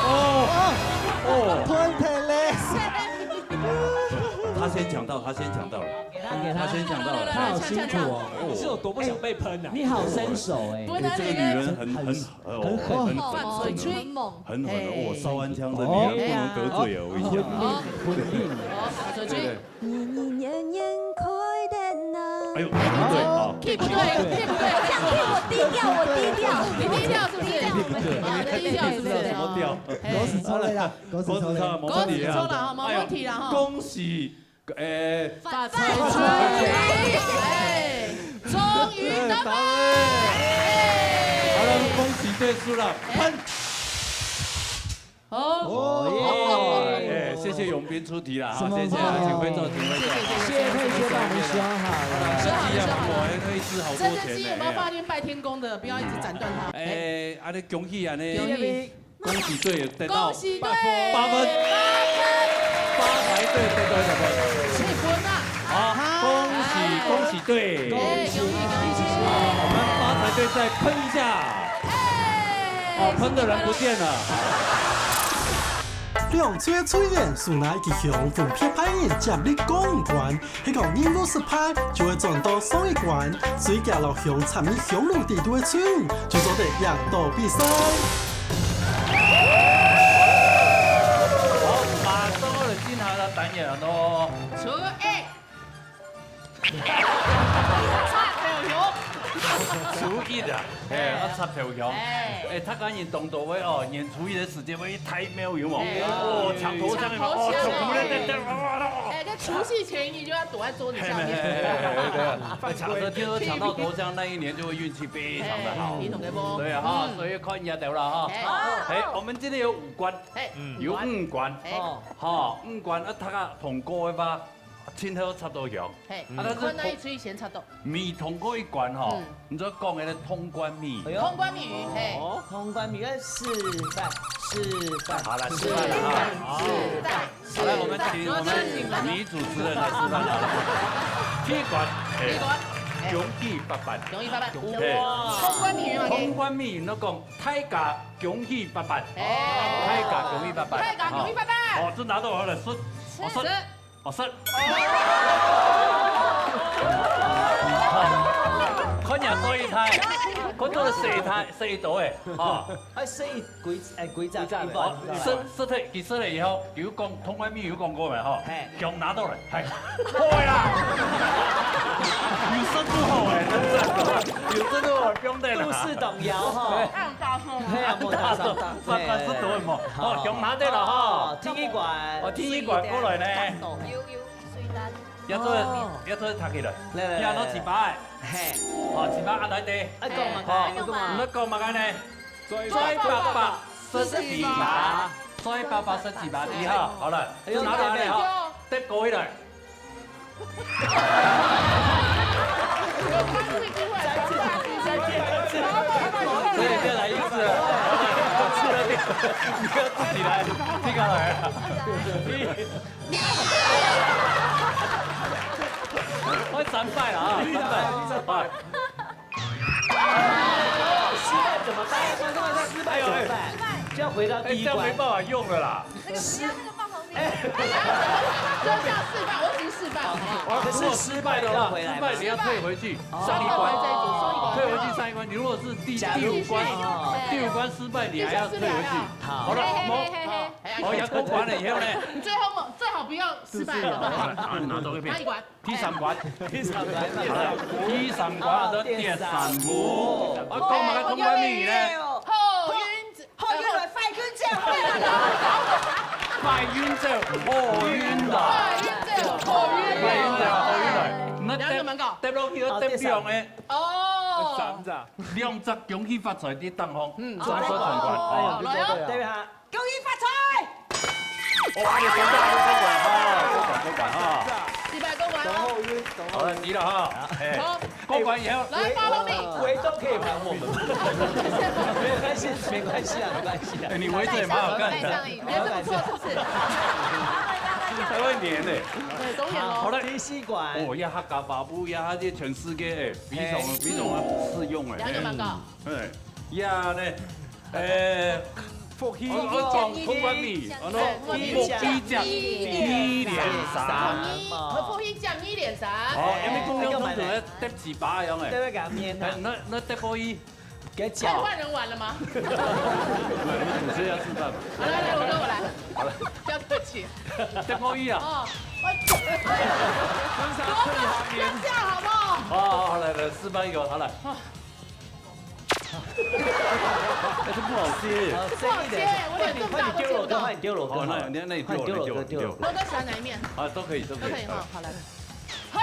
哦，哦。他先搶到，他先搶到了。給他，給他。他先搶到了。他好辛苦哦。哦。你是有多不想被噴啊？你好身手哎。不能，哎，這個女人很，很，很，哦，很狠哦。很猛。很狠哦，嘿。燒完槍的女人不能得罪哦，我跟你講。哦，好，出去。對，對。哎呦，不對啊。Keep，不對，keep，不對。講keep，我低調，我低調。你低調是不是？低調，我們低調。低調是不是？什麼調？嘿。狗屎臭了啦，狗屎臭了。狗屎臭了哈，沒問題了哈。哎呦，恭喜，哎，發財。發財。哎，終於得分。答對。哎。好了，恭喜隊輸了。哎。噴。 哦。哦，哎，謝謝永斌出題啦，哈，什麼謝謝啊，請回座，請回座。謝謝，謝謝，謝謝佩秀幫我們修好了。好了，這題啊，我們一次好多錢呢，真的是有沒有發現拜天公的，不要一直斬斷它。哎，恁呢恭喜恁呢，恭喜。恭喜隊有得到恭喜隊。八分。八分。發財隊得到一百分。十分啊。 好，恭喜，恭喜隊。恭喜，恭喜，恭喜。好，我們發財隊再噴一下。哎，哦，噴的人不見了。兩隊隊員手拿一支香，分別派人接力過關，係講任務失敗就會轉到上一關，所以佢摎香插入香爐底肚个隊伍，就做得贏到比賽。好，馬上我們進行了單元咯。初一。 初一啊，哎，哎。啊，插頭香。哎。哎，客家人當多會哦，年初一个時節會去大廟有無？哎。哦，搶頭香有無？搶頭香。哦，搶頭香。哎，在除夕前一夜就要躲在桌子下面。嘿，嘿，嘿，嘿，對啊。哎，搶頭，聽說搶到頭香那一年就會運氣非常的好。哎，一定的不？對啊，哈，嗯。所以看一下得了哈。哎。哎，我們今天有五關，哎，有五關。哎。哦。哈，五關啊，大家通過个吧？ 盡好插到香。嘿，啊，但是看哪一隊先插到。未通過一關吼，嗯。你就講个通關密語。哎喲。通關密語，嘿。哦，通關密語示範，示範。好了，示範了哈。示範，好。示範，好了，我們請我們女主持人來示範好了。第一關，哎，第一關，哎。恭喜發財。恭喜發財。嘿。哇。通關密語嘛，通關密語，你講大家恭喜發財。哎。大家恭喜發財。大家恭喜發財。哦，這拿到好了，是，哦，是。是。 哦，食。看人細細，看到細細，細到誒，吼。還細一規，誒，規隻，規隻，一半。哦，食，食忒，佢食了以後，有講，通關密語有講過無，吼？嘿。強拿到了，嘿，好誒啦。有食就好誒，真的，有食就好，不用等了。都市童謠吼。嘿。按大聲。嘿，按大聲，發，發，食到誒無？哦，強拿到了吼。哦，第一關。哦，第一關過來呢。有，有。 水蛋。要做，哦。要做讀起來。來，來，來，你要拿紙筆。嘿。好，紙筆啊，來，對。愛講麼个？好，愛講麼个？你講麼个呢？嘴巴巴食紙筆，嘴巴巴食紙筆，你好，好了，哎喲，就拿到了，好，拿到了。得過去了。再見，再見，再見。所以再來一次了。你要自己來，自己來了。 我三擺了啊，三擺，三擺。失敗怎麼辦？失敗怎麼辦？就要回到第一關。哎，這樣沒辦法用了啦。那個香那個放旁邊。哎，就這樣示範，我只是示範，好不好？可是失敗的話，失敗你要退回去上一關，哦，退回去上一關。你如果是第，假如，第五關，哦，第五關失敗，你還要退回去。好。好了，嘿，嘿，嘿，嘿，嘿。好，要過關了以後呢？你最後嘛，最好不要 失敗了。好，拿走一遍。哪一關？第三關。第三關。好了，第三關的第三步。啊，講麼个通關密語呢？好運，好運來，壞運走，壞運走，好運來。壞運走，好運來。壞運走，好運來。那跌，你要怎麼搞？跌落去要跌兩个。哦。兩隻恭喜發財的地方，嗯。雙手通關。哦，來哦。對哈。恭喜發財！哦，你收到，你收到哈，收到，收到哈。一百过关哦。好了，急了哈。哎，好。过关以后，来，follow me。围都可以还我们。没关系，没关系啊，没关系啊。哎，你围着也蛮好看的。带上瘾，你要这么做是不是？还会黏呢。对，都黏哦。好了。第四关。哦，要客家话不一样，它这全世界，哎，非常，哎。非常的适用，哎。了解吗？哎，呀呢，哎，福气。我，我讲通关密语，哎，福气讲一连三。哦，福气讲一连三。哦，因为公交通常要得几把样，哎。对，要给他念啊。哎，那，那得可以。给他讲。换人玩了吗？对，我主持人要示范嘛。好，来，来，我跟我来。好了。不要客气。得可以啊。哦，我，罗哥，不要这样好不好？好，好，好，来，来，示范一个，好，来。哎，这不好接。好，深一点。不好接，我有点中到，快点丢罗哥，我接不到。快点丢罗哥，好，那，那，那你丢，快点丢罗哥，你丢，丢罗哥。你丢。罗哥喜欢哪一面？啊，都可以，都可以。都可以哈，好，来。 嘿！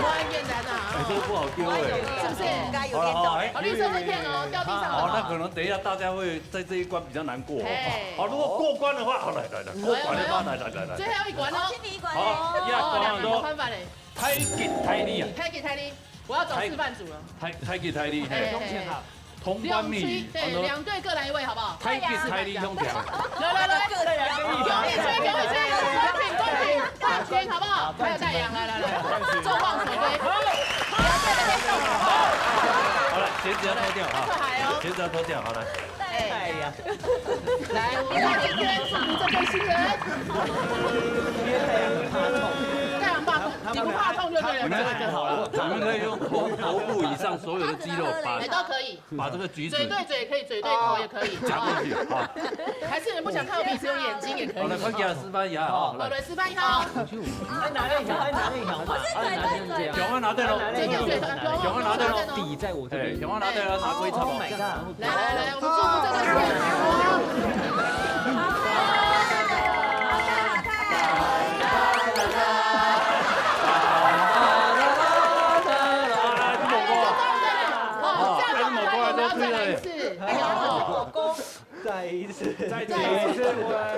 我很简单的啊。哎，这个不好丢哎。是不是？应该有点道理。好了，好，哎，好，绿色这片哦，掉地上了哦。好，那可能等一下大家会在这一关比较难过哦。嘿。好，如果过关的话，好，来，来，来，过关的话，来，来，来，来。最后一关哦。好，一关哦。好，一关哦。好，两个看法嘞。太极太厉害。太极太厉害。 我要找示范组了。太，太极太厉害。哎，哎，哎。通关密语，对，两队各来一位，好不好？太极太厉害。来，来，来，恭喜，恭喜，恭喜，冠军，冠军，好不好？还有太阳，来，来，来，众望所归。两队的黑洞，好不好？好了，鞋子要脱掉啊。好可爱哦。鞋子要脱掉，好，来。哎呀。 来，我们来听听这对新人。太阳怕痛，你不怕痛就对了。你们，你们可以用头，头部以上所有的肌肉把，哎，都可以。把这个举止，嘴对嘴可以，嘴对头也可以。讲过去，好。还是你们不想看我鼻子，用眼睛也可以。好，来，快给他示范一下，好，好，来。来，示范一下哦。 哎，拿那一条，哎，拿那一条嘛。不是嘴对嘴。脚要拿对了。对，对，对，脚要拿对了。底在我这边。哎，脚要拿对了，拿过一层。Oh my god！来，来，来，我们祝福这个新人。好，这样就好了，我们要再来一次。哎呦。 再一次，再一次，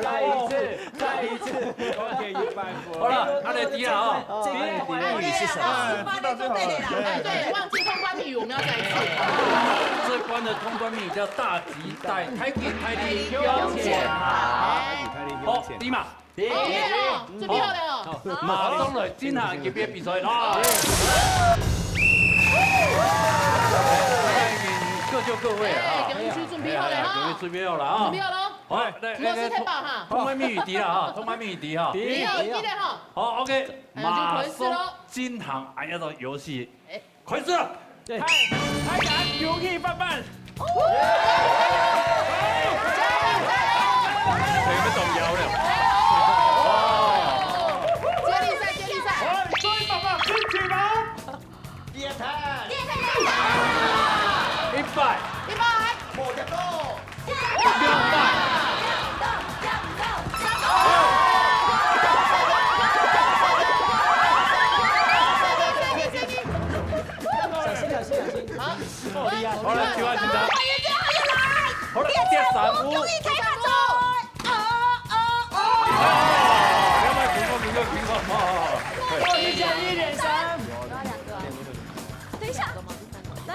再一次，再一次。OK，一百分。好了，他的题了啊。这个通关密语是什么？哎，知道就好了。哎，对，忘记通关密语，我们要再一次。这关的通关密语叫大吉大，太极太厉，恭喜啊！好，第一嘛。 好，厉害哦，准备好了哦。好，马上来进行一个比赛啊！各就各位啊。哎，两队准备好了哈。哎，各位准备好了啊。准备好了。好，来，模式太棒哈。通关密语题了哈，通关密语题哈。好，一个哈。好，OK，哎，就开始咯。马上进行俺要的游戏。哎。 开始了。对。太，太难，容易棒棒。加油，加油！哎，要动摇了。接力赛，接力赛。哎，最棒棒，辛苦了。厉害！厉害！一百。一百。 两百。小心，小心，小心。好，好了，千万紧张。好了，第三步。终于开始做。哦，哦，哦。不要卖苹果，苹果，苹果。哦，哦，哦。哇，你讲一点三。等一下，来。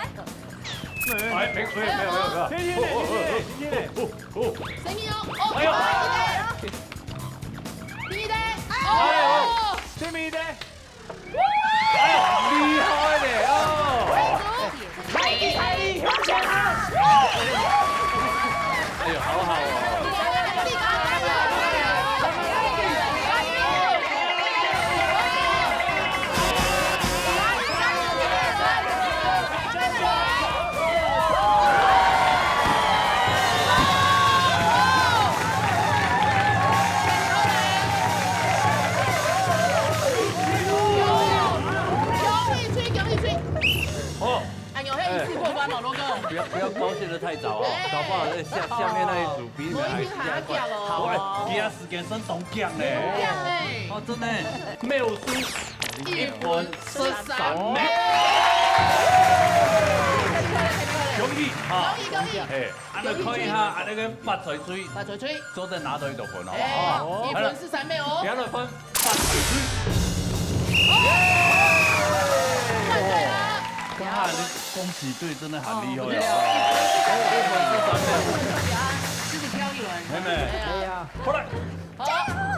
哎，没，没有，没有，没有，没有。天天嘞，天天嘞，天天嘞。哦，哦，哦。声音哦，哦，哎呦。第一个，第一个，哎呦。哦。最尾一个。哎，厉害嘞，哦。太厉害了，向前看。哎呦，好好哦。 恭喜，恭喜！哦。哎呦，嘿，一次过关了，罗哥。不要，不要表现得太早哦，哎。搞不好那下，下面那一组比你们还厉害。我一定还要讲哦。好，哎，给他时间，算懂讲嘞。懂讲嘞。哦，真的，没有输，一分十三秒。恭喜！好，恭喜恭喜！哎，恁樣看一下，恁樣个發財水，發財水，做得拿到一多分，好不好？哎，一分係三秒哦。不要亂分，發財水。哦，看對了。哇，你恭喜隊真的很厲害哦。哦，不得了。一分係三秒。自己挑一輪。妹妹。哎呀。好了，好。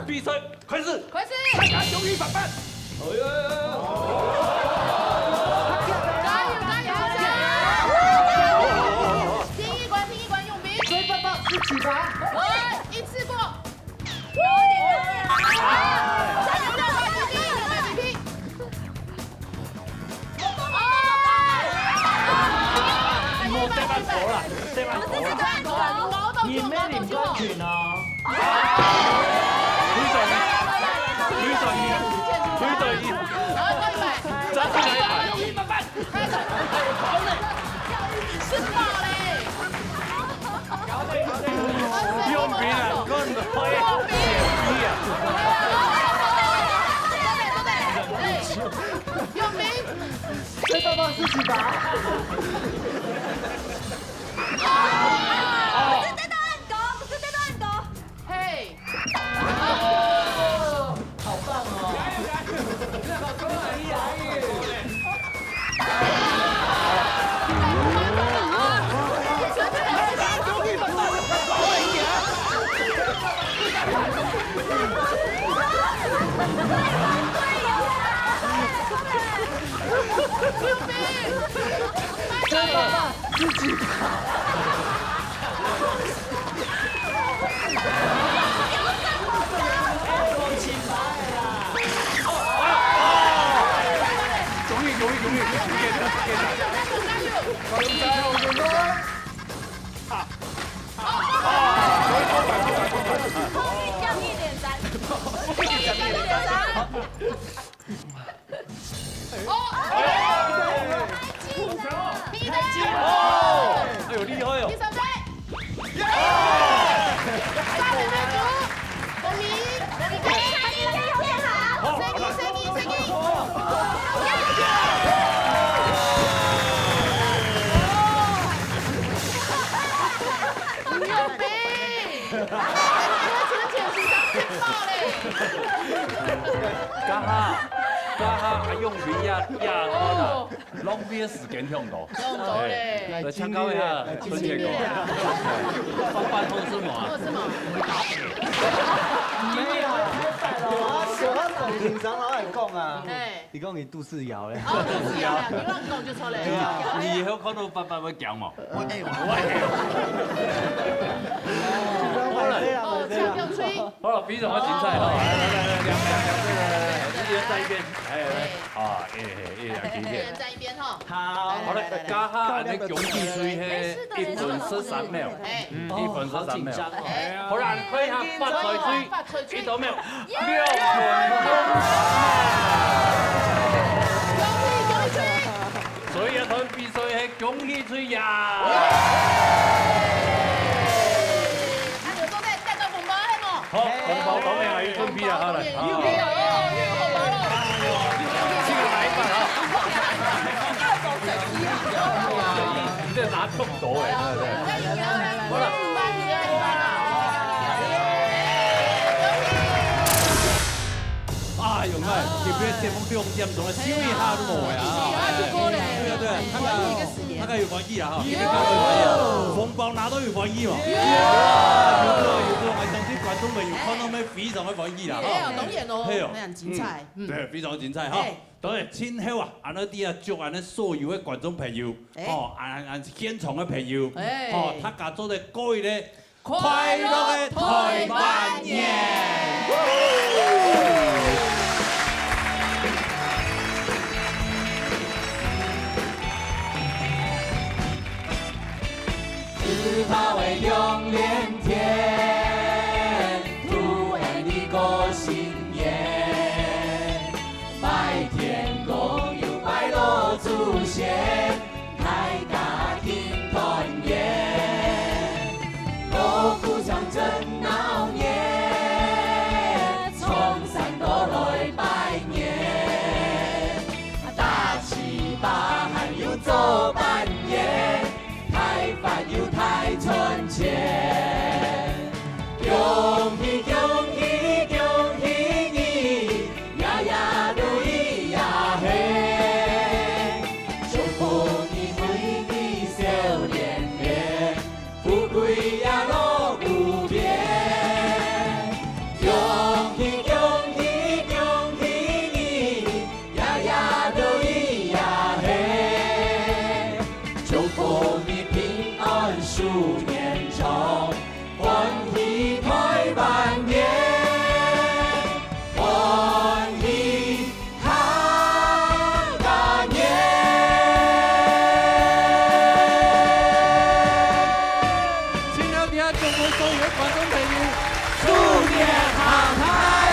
比賽 開始！開始！大家恭喜發發！哎呀！加油，加油，加油！第一關，第一關，永斌。追發發，十七發。來，一次過。有點，有點。加油，加油，加油，加油！哦！你莫再亂投了，再亂投了。你沒領冠軍哦。 推倒一，推倒一，推倒一，再出來一盤。用平啊，用平啊，用平啊。用平。這棒棒是幾把？啊！不是這段很高，不是這段很高。 嘿，哦，好棒哦！加油，加油！救命！自己跑。 恭喜恭喜恭喜！加油加油加油！啊！啊！後面降一點三，後面降一點三。 哦！太近了！你的！哦！哎呦，厲害哦！第三杯！耶！三杯！恭喜！恭喜！好，好了。生意，生意，生意！耶！有病！ 加下，加下，阿勇比呀，呀，哦。浪費个時間忒多。忒多嘞。哎，來參考一下，來，春節過。來，發發好食無啊？好食無？沒有，太曬了啊，手要手緊張了，還講啊。哎。 你講你肚屎枵咧？哦，肚屎枵，你亂講就錯了。哎呀，你以後看到發發會驚無？我，哎，我，我，好了。哦，嗆嗆吹。好了，非常的精彩哈！來來來來，兩兩兩隊的，再一遍，哎哎，啊，哎哎哎，兩隊一遍。再一遍哈。好，好了，來來來來，加下恁樣恭喜隊係一分十三秒，哎，一分十三秒。哦，好緊張哦。哎，好啦，你看一下發財隊，發財隊，一刀秒。 六分。恭喜恭喜！所以這場比賽係恭喜隊贏。啊，有做得得到紅包係無？好，紅包當然還有準備啊，好來。有有有有紅包了。這個來一半啊。你這拿這麼多哎，對不對？好了。 哎喲，你看，特別節目六點鐘了，休息一下都無呀。哎，對啊，對啊，大概，大概有歡喜啊，哈。有，有，有，有。紅包拿到有歡喜嘛。有。有，有，有，我相信觀眾朋友看到會非常的歡喜啦，哈。哎呀，當然咯，係哦。非常精彩，嗯。嗯。對，非常精彩，哈。哎。當然，今後啊，恁樣在啊，祝恁樣所有的觀眾朋友，哎。吼，恁，恁現場的朋友，哎。吼，大家做得過一個 快樂个大半年！祝福所有个觀眾朋友，鼠年行大運！